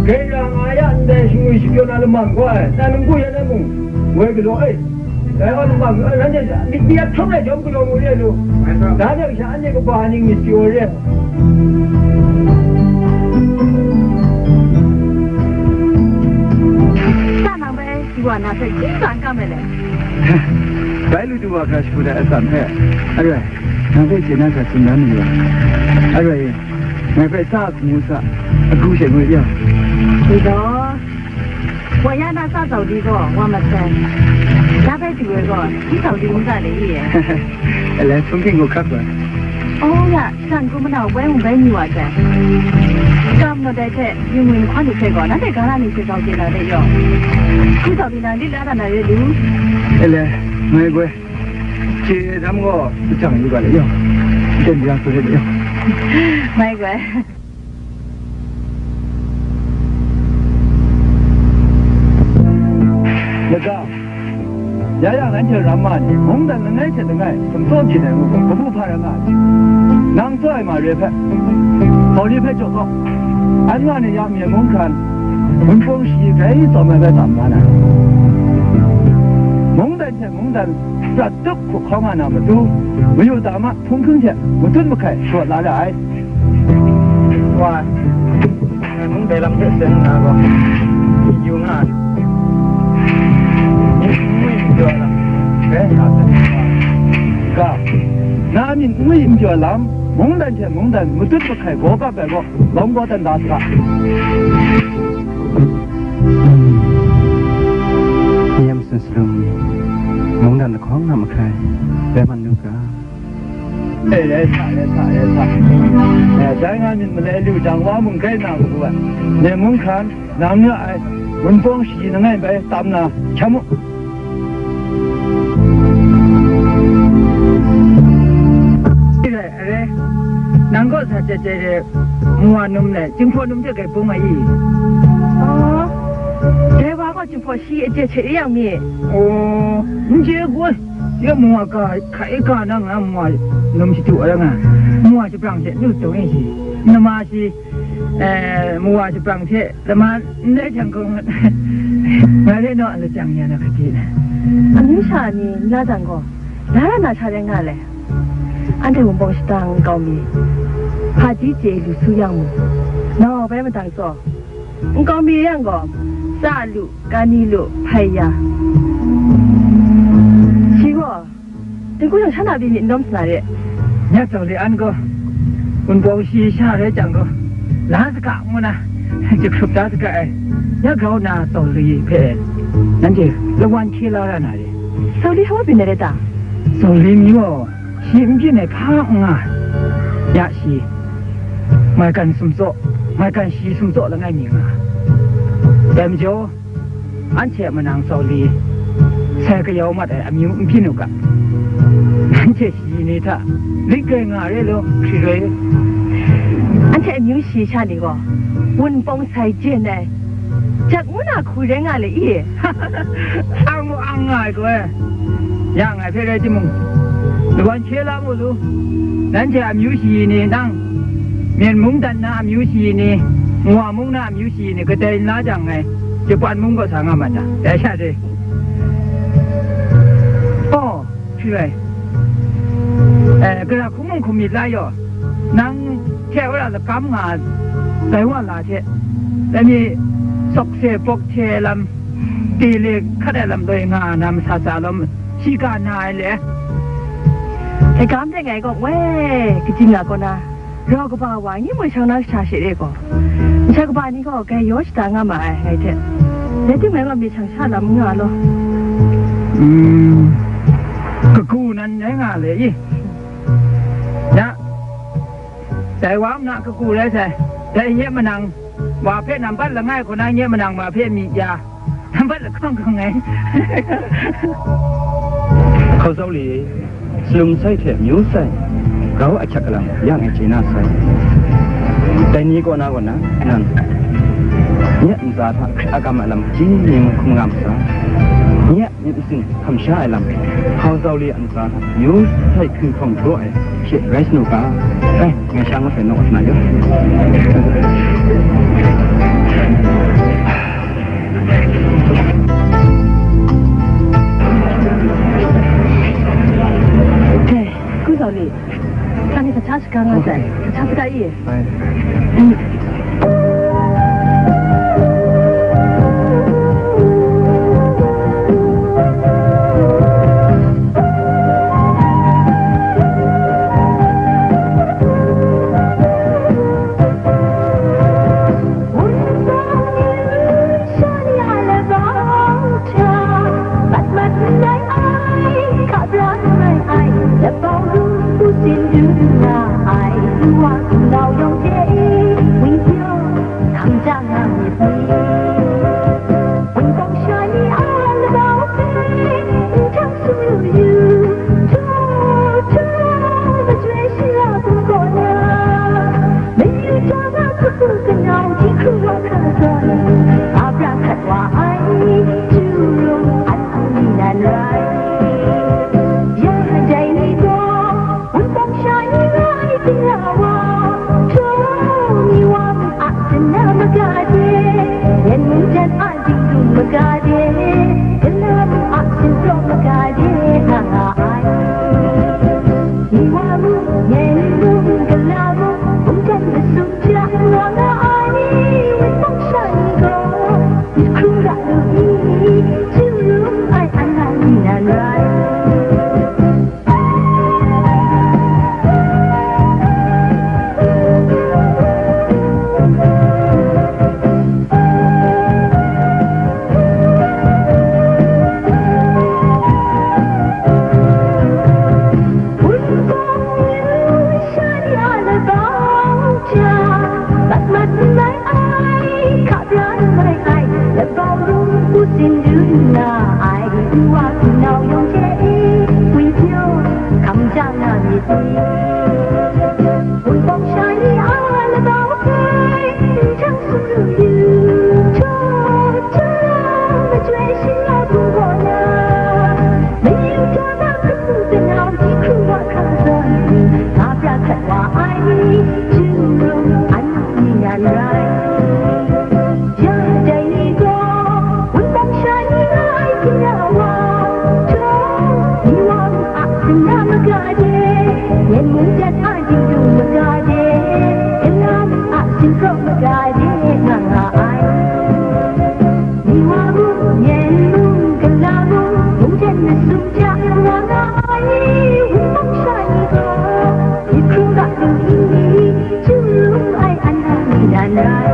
Grai ra nga ya ndai, shingwi shapyaw na lamang gaw ai. Nang nang ku ya na mung, woi galaw ai. Dai gaw lamang, ai, nanhte myit mi a hkrum ai jawm galaw mu re lu. Da de sha anhte kaba ning myit pyaw re ai. Sa nang bai, du wa na hpe, hkying tsa n kam ai le. Bai lu du wa hkra shagu dat atsam hpe, aroi, nang hpe chye na hkra tsun dan mayu ai. Aroi, ngai hpe sa hku ngu sa, agu she ngut yang. Ni gaw, wa ya na sa zau di gaw, wa masai. Na hpe du ai gaw, shi zau di ngu sa le i e? Alai, hpung hking gaw hkap ai. Oh, ya, Jan hku manau bai hung bai mi wa sai. Kam naw dai hte, yu ngwi nhkwan ni hte gaw, nanhte ga na ni hte zau chye na de yaw. Hku zau di na, lit la da na re lu. Ele, ngai goi. Chye dam gaw, kachyang yu ga le yaw. Jen ya su re le yaw. Ngai goi. Lagaw, ya yang nanhte ramma ni, mungdan langai hte langai, sumtsaw byin ai ngu gaw, kabu hpa rai nga ai. Nang tsaw ai ma re hpe, Sauli hpe jaw kau. An nga ni ya myen mung hkran, Wunpawng shayi grai tsawm ai bai tam nga na. Mungdan hte mungdan, prat tup hku hkawng nga na matu, mayu ta ma, hpung hkring hte matut mahkai sharawt la ra ai. Wa, ngai mung dai lam hte sen nna gaw, yu nga ai. Myit n ngwi n pyaw lam, rai nga sai. Ga, na myit n ngwi n pyaw lam, mungdan hte mungdan matut mahkai gaw kap ai gaw, lawm gaw dan da saga. Ni a matsun salum, mungdan lahkawng nga mahkai, rai man nu ga. E, rai sa, rai sa, rai sa. E, dai nga myit malai lu jang, wa mung grai na matu ai. Myen mung hkran, nang nga ai, Wunpawng shayi langai bai tam na, hkya mu. Rai, rai. Nang kaw sa chyet chyet de, Muwa num le, Jinghpaw num hte grai bung ai i? Oh, dai wa gaw Jinghpaw shayi aje hte re yang mi? Oh, n chye gaw, ya Muwa ga, hkai ga na nga Muwa num shadu ai nga, Muwa shabrang hte nu dung e shi, nama shi, eh, Muwa shabrang hte lama n rai jang gaw, nga re naw, a lajang ya na hkade na. Amyu sha ni n la jang gaw, la ra na sha rai nga le. Anhte Wunpawng shadang nkau mi, hpaji chye lu su yang mung, nau bai madang tsaw, nkau mi yang gaw, tsa lu, kani lu, hpai ya. Shi gaw, Dinghku shang sha na pyi myit n dawm sa na re. Nya Sauli an gaw, Wunpawng shayi sha rai jang gaw, la saga ngu na, jahkrup da saga ai. Ya grau na Sauli hpe nanhte lawan hkye la ra na re. Sauli hpa byin ai re ta? Sauli mi gaw, shi n byin ai hpa n nga. Ya shi, Maigan sumtsaw, maigan shi sumtsaw langai mi nga. Dai majaw, anhte a manang Sauli, sai kayau mat ai amyu n byin u ga. Nanhte shi ni hta lit rai nga re law, hkri rai. Anhte amyu shi sha ni gaw, wunpawng sai jen ai, jak ngu na hku rai nga le i? Ang mu ang nga ai gaw e. Ya ngai hpe rai timung, lawan hkye la mu lu. Nanhte amyu shayi ni nang, Myen mung dan na amyu shayi ni, Nwa mung na amyu shayi ni, kadai n la jang ngai, Japan mung gaw sa nga mat na, dai sha de. Oh, hkri rai. Eh, gara hkum mung hkum myit la yaw, nang hte wora lakam nga ai, dai wa la hte, dai mi sawkse pawk hte lam, tele hkat ai lam loi nga na masa tsa lawm, shi ga na ai le. Dai gam dai ngai gaw, woi, kaji nga kaw na, rau kaba wa ngi moi shang na kasha she re gaw, masha kaba ni gaw gai yaw shada nga ma ai, ngai hte. Rai timung, ngai gaw myit shang sha lam n nga law. Mm, kagu nan rai nga le i. Ya, dai wa mung na kagu rai sai, dai nye manang wa hpe nambat langai hku na, nye manang wa hpe myi ya, nambat lahkawng hkawng ai. Hkau Sauli, salum sai hte amyu sai, grau ahkyak alam yang e chye na sai. Dai ni kaw na kaw na, nang, nye ntsa hta Hkrit agam a lam hkaji ni mung hkum nga masa. Nye myit masin hkam sha ai lam, Hkau Sauli a ntsa hta amyu sai hkring hkawng daw ai hte rai sanu ga. Ai, ngai sha ngut ai nawk na yaw. Hkau Sauli, kani hkacha shaga nga sai, hkacha saga i? Ai. Mayu taw na hku hku kanau, ji hkru wa hkra zawn, Abra hkrat wa ai, Jurung an hku ni nan rai. Ya dai ni gaw, wunpawng sha ni rai, Tingla wa, Htaw mi wa mi a sin na maga de, Myen mung jan a Dingdung maga de, Gala mung a Sinpraw maga de nga nga ai. Ni wa mung, Myen mung, Gala mung, mungdan masum ja nga nga ai, wunpawng sha ni gaw, myit hkrum ga lu i, Jurung ai an nga ni nan rai. Ai, hka bra n mai ai, labau lung hku tsin dun na ai, nwa hpunau yawng hte e, ngwi pyaw hkam ja na myit ni? Wunpawng sha ni a labau hpe, n jang sumru yu, htaw htaw majoi shin la hpung kaw na, mayu taw na hkrup hku kanau, ji hkru wa hkra zawn, nga pra hkrat wa ai, Jurung an ni nan rai. Ya dai ni gaw, wunpawng sha ni nga ai hpina wa, htaw, ni wa mi a sin na maga de, Myen mung jan a Dingdung maga de, Gala mi a Sinpraw maga de nga nga ai. Ni wa mung, Myen mung, Gala mung, mungdan masum ja wa nga ai, wunpawng sha ni gaw, myit hkrum ga lu i, Jurung ai an nga ni nan rai.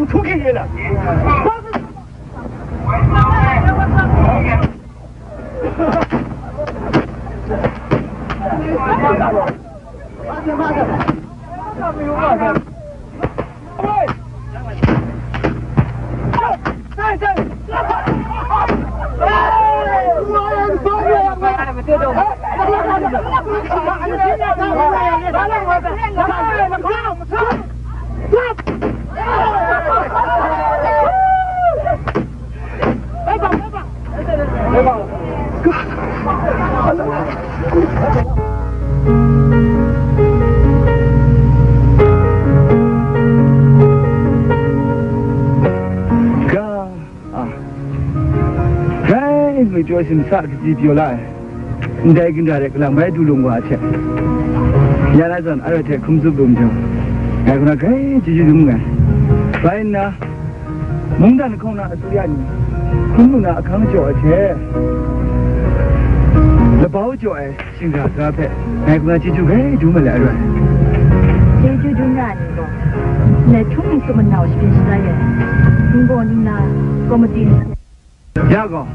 出给你了。 Ga, a, grai ngwi pyaw simsa kaji pyaw la ai, ndai ginra de galang bai du lung wa ai hte, ya na zawn, aroi hte hkrum zup lu myit, ngai kaw na grai chyeju dum nngai. Rai nna, mungdan lahkawng na asuya ni hkrum lu na ahkang jaw ai hte, labau jaw ai shingra sara hpe ngai kaw na chyeju grai dum ai, aroi. Chyeju dum ra ai ni gaw, ndai htum ni tsup manau shabyin sharai ai, ningbaw ningla, komati ni, ya gaw,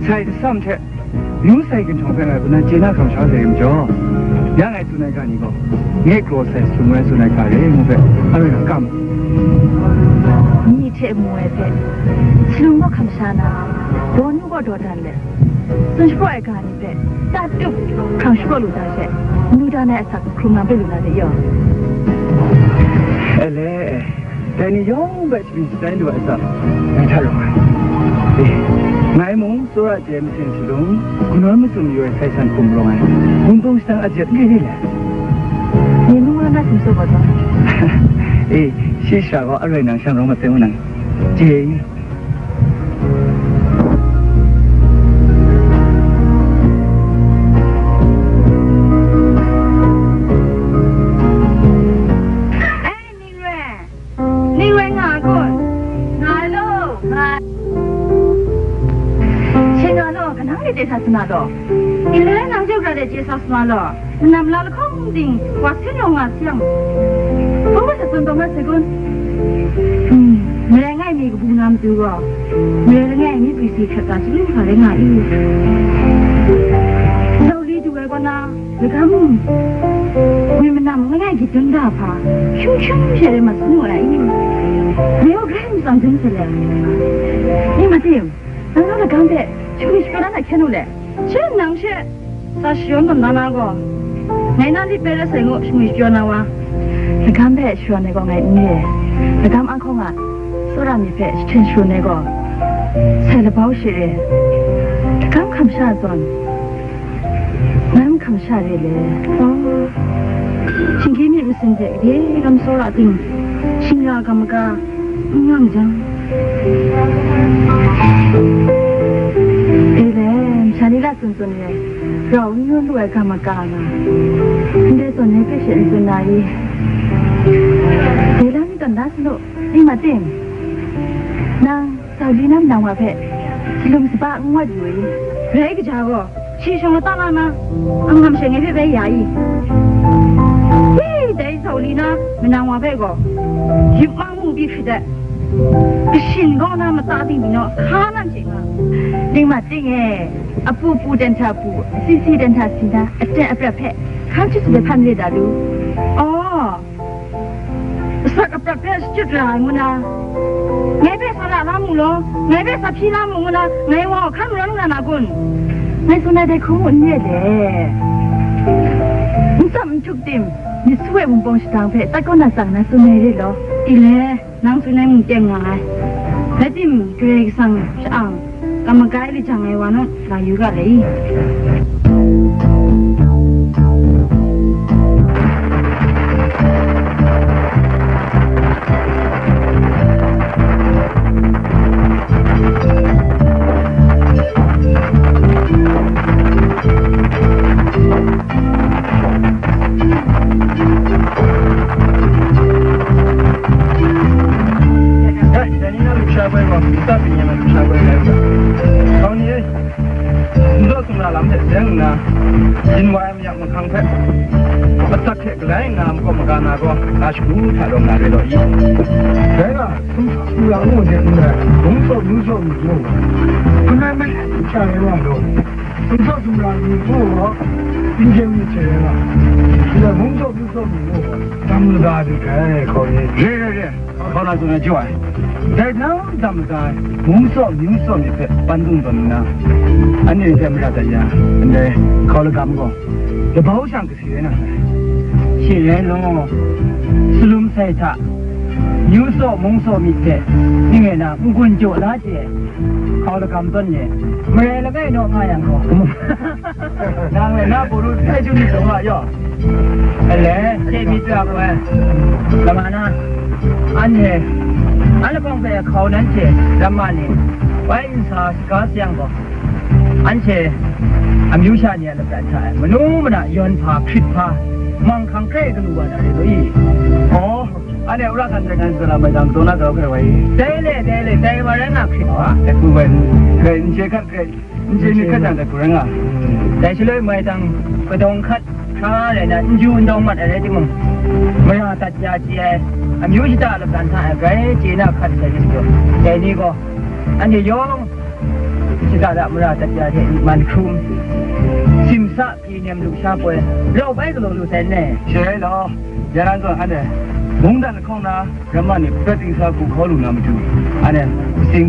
sai lasam hte, yu sai ginhtawng hpe ngai kaw na chye na hkam sha sai majaw, ya ngai tsun ai ga ni gaw, nge kraw sai sung ai tsun ai ga re ngu hpe, aroi na kam. Myi hte mu ai hpe, salum gaw hkam sha na, daw nu gaw daw dan let, tsun shapraw ai ga ni hpe, ta tup hkrang shapraw lu da she, nu dan ai asak hkrum na hpe lu na de yaw. Ele, dai ni yawng hpe sharin sharai lu ai asak, ngai hta rawng ai. E, ngai mung tsawra chye masin shalung, ganawn matsun mayu ai sai san hkum rawng ai, Wunpawng shadang a jet n gai re le? Ni mung rawng na sumsum gaw taw? E, shi shara gaw aroi nang shang rawng mat sai ngu nang. Chye. Ai, Ning Roi. Ning Roi nga a kun? Nga ai law, nga ai. Shi nga law, kanang de chye sa sa na law? Ile nang chye gara de chye sa sa na law? Manam la lahkawng ting, wa sin rawng nga sayang, hpung mat sa tsun taw mat sai kun? Hmm, marai ngai mi kabu na matu gaw, marai langai mi pyi si hkrat ga chyalu hkra rai nga i. Zau li du ai kaw na, lagam ngwi manam langai gyit dun da hpa, hkyum hkyum she rai mat sanu ai i. Ngai gaw grai matsam dun sai le. Ning Matim, nang gaw lagam hpe shagwi shapyaw na hkyen u le. She nang she sa shayawn tawn da na gaw, ngai na lit bai rai sai ngu shangwi shapyaw na wa. Lagam hpe shayawn ai gaw ngai n re ai. Lagam ahkawng a tsawra myit hpe jahten sharun ai gaw, sai labau she re. Lagam hkam sha zawn, ngai n hkam sha re le. Oh. Shinggyim myit masin hte gade lam tsawra ting, shingra ga maga, n yang jang. E le, masha ni la tsun tsun re, rau n yu lu ai ga maga nga, ndai zawn ni hpe she n tsun na i? Dai la mi tawn da sa lu, Ning Matim, nang Zau li na manang wa hpe salum saba n wat yu i? Rai kaja gaw, shi shawng lata la na, angam she ngai hpe bai ya i? Hi, dai Zau li na manang wa hpe gaw, yip mang mu pyi hkrit ai. Kashin kaw na mata ting pyi naw, hka nan chye nga. Ning Matim e, apu pu dan hta pu, asi si dan hta si na, aten aprat hpe hkan chyut su de hpan re da lu. Aw, asak aprat hpe shachyut ra ai ngu na, ngai hpe sa la la mu law, ngai hpe sa hpyi la mu ngu na, ngai wa hkan marawng nga na kun? Ngai tsun ai dai hkrum n re le. N tsam n htuk tim, myit su ai Wunpawng shadang hpe tat kaw na tsang na tsun ai re law. I le, nang tsun ai mung teng nga ai. Rai timung, Karai Kasang sha-ang, kam magai lajang ai wa naw, la yu ga le i? Dai ni na lusha bai gaw, nta pyi ni na lusha bai rai u ga. Kau ni e, n zaw sumla lam hte seng nna, Rai nna, makawp maga na gaw, ga shagu hta rawng na re law i? Rai nga, sumsawp sumla ngu hte n rai, mung sawp mung sawp myit ngu, hkun rai malai sha rai nga law, sumsawp sumla myit ngu gaw, byin hkyen myit hte rai nga, ndai mung sawp mung sawp myit ngu gaw, dam lada myit dai, hkau ni. Re, re, re. Hkau na tsun na jaw ai. Dai nang dam lada ai, mung sawp mung sawp myit hpe ban dung tawn nna, anhte hpe mara dat ya, ndai hkau lagam gaw, labau shang kasi rai na sai. Shi rai law, salum sai hta, mung sawp mung sawp myit hte, ning e na n-gun jaw la chye ai, hkau lagam tawn ye, marai langai naw nga yang gaw, nang le na Pawlu sai chyu myit taw nga yaw. Ale, hte myit ra koi, lama na, anhte, a lahkawng hpe hkau nanhte, ramma ni, wai nsa shaga sayang gaw, anhte amyu sha ni a lapran hta e manu mana yawn hpa, hkrit hpa, manghkang hkrai galu wa na re law i? Aw, anhte wora hkan hte hkan shana mai jang, daw na grau hkrai wa i? Dai le, dai le, dai wa rai nga hkrit hpa. Dai hku bai, grai n chye hkat, grai n chye myit hkat jang, dai hku rai nga. Dai shaloi mai jang, kadawng hkat hkra rai na, n ju n dawng mat ai rai timung, mara dat ya chye ai, amyu shata lapran hta e grai chye na hkat sai rim jaw, dai ni gaw, anhte yawng, shada da mara dat ya hte myit man hkrum, simsa pyi nem lusha poi, rau bai galaw lu sai n le? Shi rai law, ya nan zawn anhte mungdan lahkawng na ramma ni hprat dingsa hku hkau lu na matu, anhte sing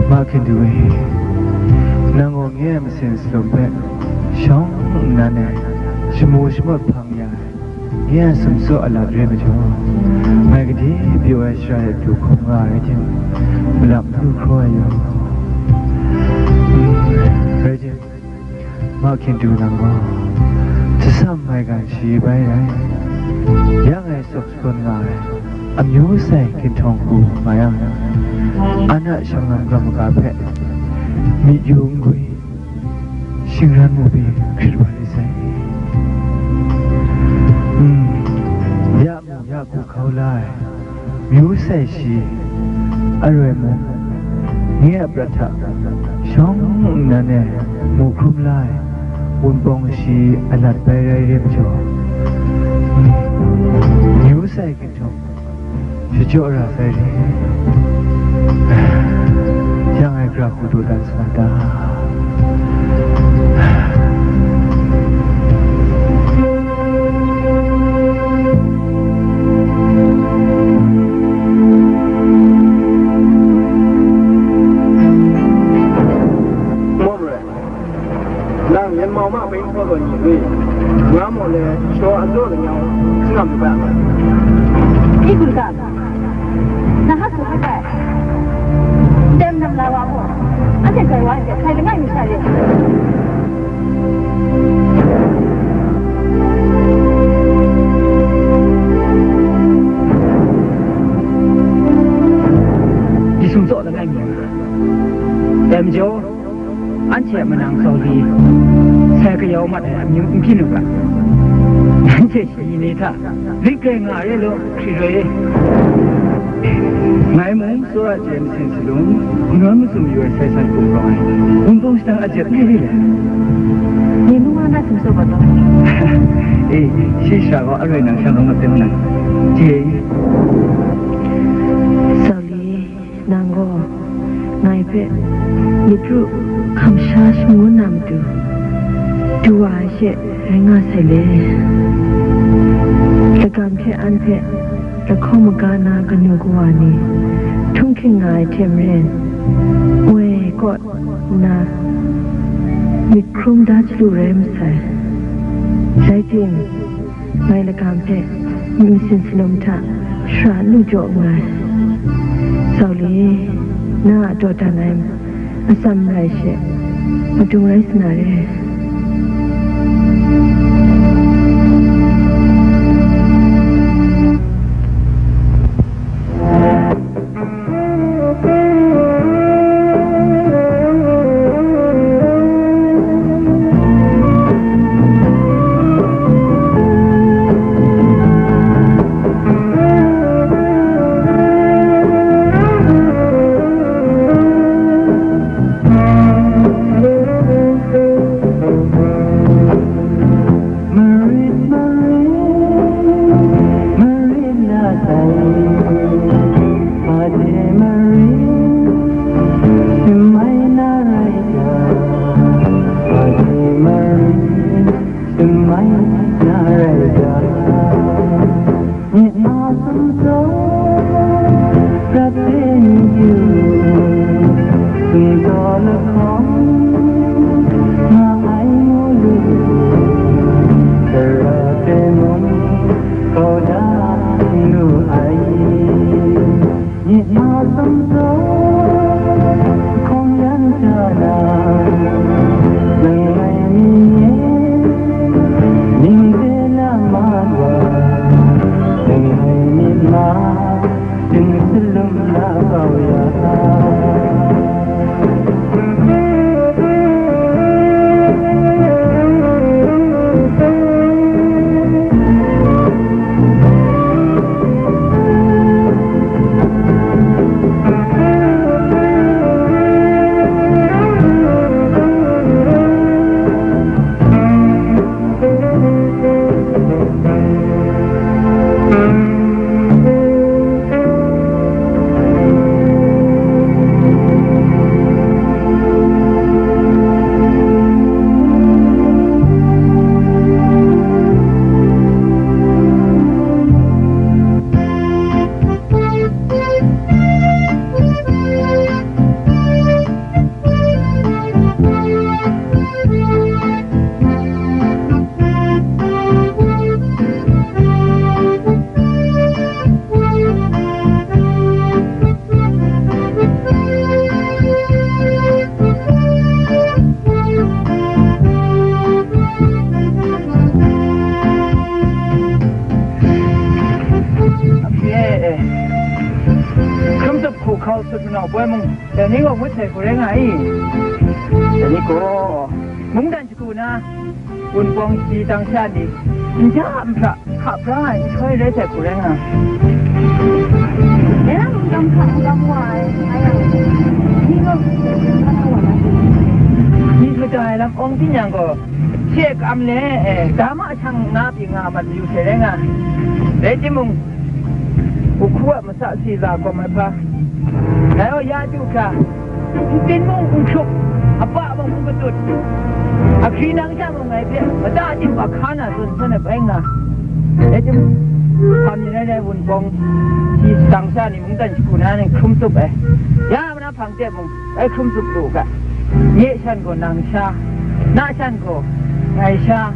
Ma Hkindu e, nang gaw nye a masin salum hpe shawng nnan e, shamu shamawt hpang ya ai, nye a sumtsaw a lat re majaw, ngai gade pyaw ai shara de du hkrum nga ai rai tim, malap lu hkraw ai yaw. Rai tim, Ma Hkindu nang gaw, tsasam maigan shayi bai rai, ya ngai tsawk shakawn nga ai. Amyu sai ginhtawng hku nga yang, an a shanglawm gam maga hpe myit yu n-gwi, shingran mu pyi hkrit wa ai sai. Mm, ya mu ya hku hkau la ai, myu sai shi, aroi mung, nye a prat hta shawng nnan e mu hkrum la ai, wunpawng shi alat bai rai re majaw, mm, myu sai ginhtawng shachyaw ra sai re. Yang ai gara hku dawdan sa na ta? Nang yan mau ma bai n htaw taw ni lui, nga maw le, shaw a jaw lanyau, singam lu bai a ma? I gun ga, na ha su hkrai, dem nam la wa mu, anhte grai wa hte hkrai langai mi sha re. Di sum tsaw langai mi nga, dem jaw. Anhte a manang Sauli, sai kayau mat ai amyu n byin u ga. Nanhte shayi ni hta rit krai nga re law, hkri roi e. Ngai mung tsawra chye masin salum, n-gun mazum yu ai sai san hkum rawng ai, wunpawng shadang a jep n re le. Ni mung wa na sumsaw ga taw. E, shi sara gaw aroi nang sha lawm mat ten nang. Chye. Sauli. Nang gaw ngai hpe myit ru hkamsha shangun na matu, du wa ai she rai nga sai le. Lagam hte an hpe lahkawng maga na kanu kawa ni htunghking nga ai hte maren, woi kaw nna myit hkrum da chyalu rai masai. Rai tim, ngai lagam hpe myit masin salum hta shara n lu jaw nngai. Sauli, na a dawdan ai atsam rai she, madung rai sa na re. Marit, marit, marit la tai, pade marit, shamai na rai ga, pade marit, shamai na rai ga. Myit ma sumsaw, prat de myu, sumsaw lahkawng, nga ai mu lu, tara hte mung, kau da n lu ai. Myit ma sumsaw, hkawng yan sha na, langai mi e, ning de la ma wa, langai myit ma, Sin salum la kau ya. Hkrum tup hku hkau sut manau poi mung, dai ni gaw ngut sai hku rai nga i? Dai ni gaw, mungdan shagu na, wunpawng shi tang sha ni, nja nhpra, hka bra ai nhtoi rai sai hku rai nga. Dai na mungdan hka n kam wa ai, nga yang, ni gaw, ni mada ai lam awng ting yang gaw, she kam le, eh, ga ma shang na pyi nga mat mayu sai rai nga. Rai timung, Hku a masa si la gawm ai hpa, ngai gaw ya du hkra, ntin mung n hkrup, apa mung n katut, ahkri nang sha mung ngai hpe mada tim ahka na zawn zawn ai bai nga. Rai timung, hpa mi rai rai wunpawng, shi tang sha ni mungdan shagu na ni hkrum tup ai. Ya, na hpang de mung, bai hkrum tup lu u ga. Nye shan gaw nang sha, na shan gaw ngai sha,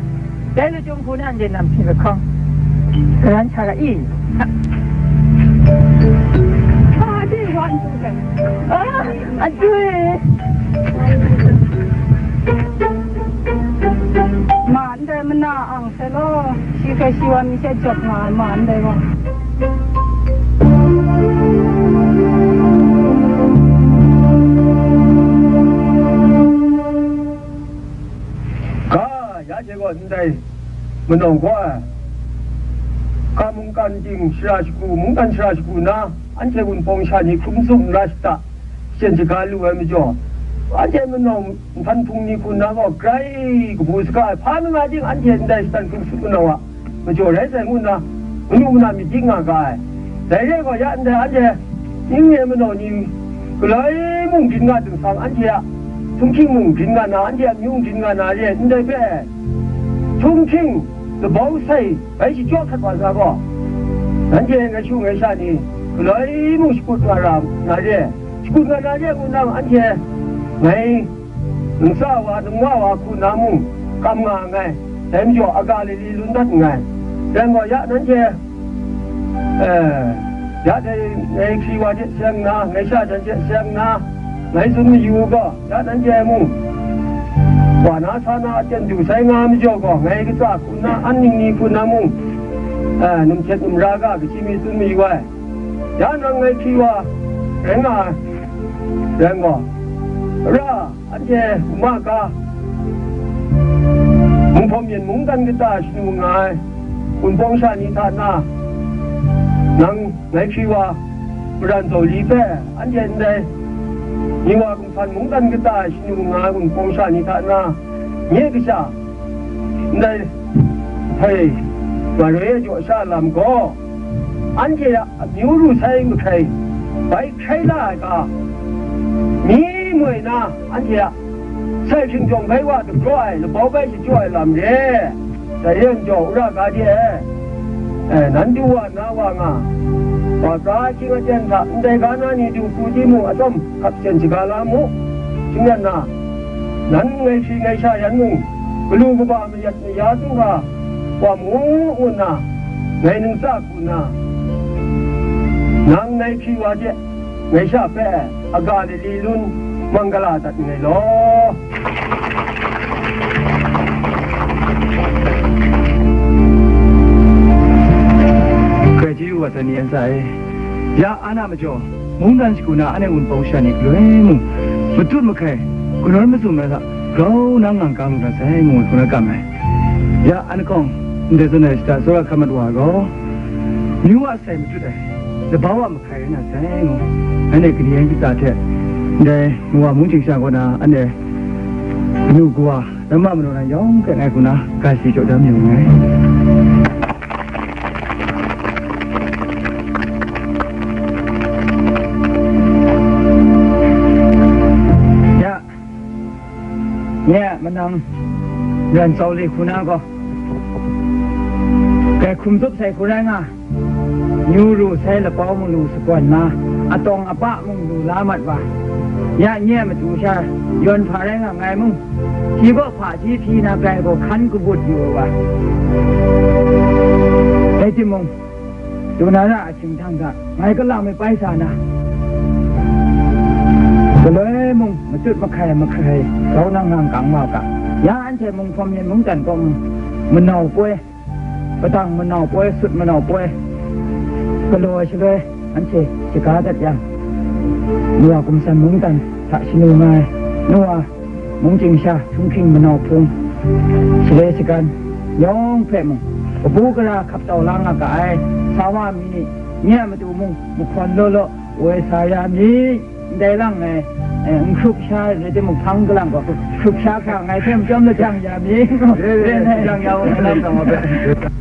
dai lachyum hku na ndai nam hpyi lahkawng, karan sha ra i? Ah, a dui. Ma ndai mana ang sai law, shi hpe shi wa mi she jawp nga ai ma ndai gaw. Ga, ya hte gaw ndai manau gaw ai, ga mungkan ting shara shagu, mungdan shara shagu na, anhte wunpawng sha ni hkrum tsup n ra shada, shachyen shaga lu ai majaw, anhte manau nhpan hpung ni hku na gaw grai kabu saga ai, hpa mi nga ting anhte ndai shatan hkrum tsup manau a majaw rai sai ngu nna, manu mana myit dik nga ga ai. Dai re ai gaw, ya ndai anhte ning re manau ni galoi mung grin nga dingsang, anhte a htunghking mung grin nga na, anhte a amyu mung grin nga na re ai, ndai hpe htunghking labau sai bai shachyaw hkrat wa sa gaw, nanhte ngai shu ngai sha ni galoi mung shakut nga ra na re ai, shakut nga na re ai ngu nna, anhte ngai ntsa wa, nwa wa hku na mung kam nga nngai. Dai majaw, a Galili lun dat nngai. Dai gaw, ya nanhte, eh, ya dai ngai hkri wa hte seng nna, ngai sha jan hte seng nna, ngai tsun mayu u gaw, ya nanhte mung, wa na sa na aten du sai nga majaw gaw, ngai katsa hku nna, an ning ni hku nna mung, eh, num htet num ra ga, kaji mi tsun mayu ai. Ya nang ngai hkri wa rai nga ai. Rai gaw, ra, anhte ma ga, Munghpawm Yen mungdan kata shanu nga ai wunpawng sha ni hta na, nang ngai hkri wa maran taw li hpe, anhte ndai ni wa gumhpraw mungdan kata shanu nga ai wunpawng sha ni hta na, nye kasha, ndai, hei, maroi jaw sha lam gaw, anhte a amyu ru sai mahkrai, bai hkrai la ai ga, mi moi na, anhte a sai hkryen jawng bai wa dagraw ai, labau bai shachyaw ai lam re. Dai yen jaw, wora ga de, eh, nan du wa na wa nga, wa ga ahkying aten hta ndai ga na ni du pru timung, atsawm hkap shachyen shaga la mu. Shing rai nna, nan ngai hkri ngai sha yan mung, galu kaba mayat maya du nga wa mu, ngu nna, ngai ntsa hku nna, nang ngai hkri wa hte ngai sha hpe a Galili lun manggala dat nngai law. Grai chyeju wa sai ni, N sa e. Ya, an a majaw, mungdan shagu na anhte wunpawng sha ni galoi mung, matut mahkai, kanawn mazum ai hta, grau nang ngang kang lu na sai, ngu hkrum na kam ai. Ya, an lahkawng, ndai zawn ai shada tsawra hkam mat wa ai gaw, myu a sai matut ai, labau a mahkai rai na sai, ngu, anhte kani yan kata hte, ndai Nowa mung htingshang kaw na, anhte kanu kawa, Ramma manu na yawng hte ngai hku na, ga si jaw da mayu nngai. Ya, nye a manang, ran tsau le hku na gaw, kai hkum tsup sai hku rai nga, Myu ru sai lapau mung lu sagawn na, atawng apa mung lu la mat wa, ya nye matu sha yawn hpa rai nga nngai mung, shi kaw hpaji hpyi na grai gaw hkan kabut yu ai wa. Rai timung, du na ra ahkying htang hta ngai kalang mi pai sa na, galoi mung matut mahkai mahkai grau nang ngang kang wa ga, ya anhte Munghpawm Yen mungdan kaw mung manau poi, padang manau poi, sut manau poi, Galaw ai shaloi, anhte shaga dat yang, Noa gumsan mungdan hta shanu nga ai, Noa mungchying sha, htunghking manau hpung, shaloi shagan yawng hpe mung, kabu gara hkap tau la nga ga ai, sa wa mi ni, nye a matu mung mahkawn law law woi sa ya mi, ndai lang ai, eh, n hkrup sha ai rai timung, hpang galang gaw hkrup sha hkra ngai hpe machyawm lajang ya mi, re, re, re, lajang ya u, ngai lam hpe.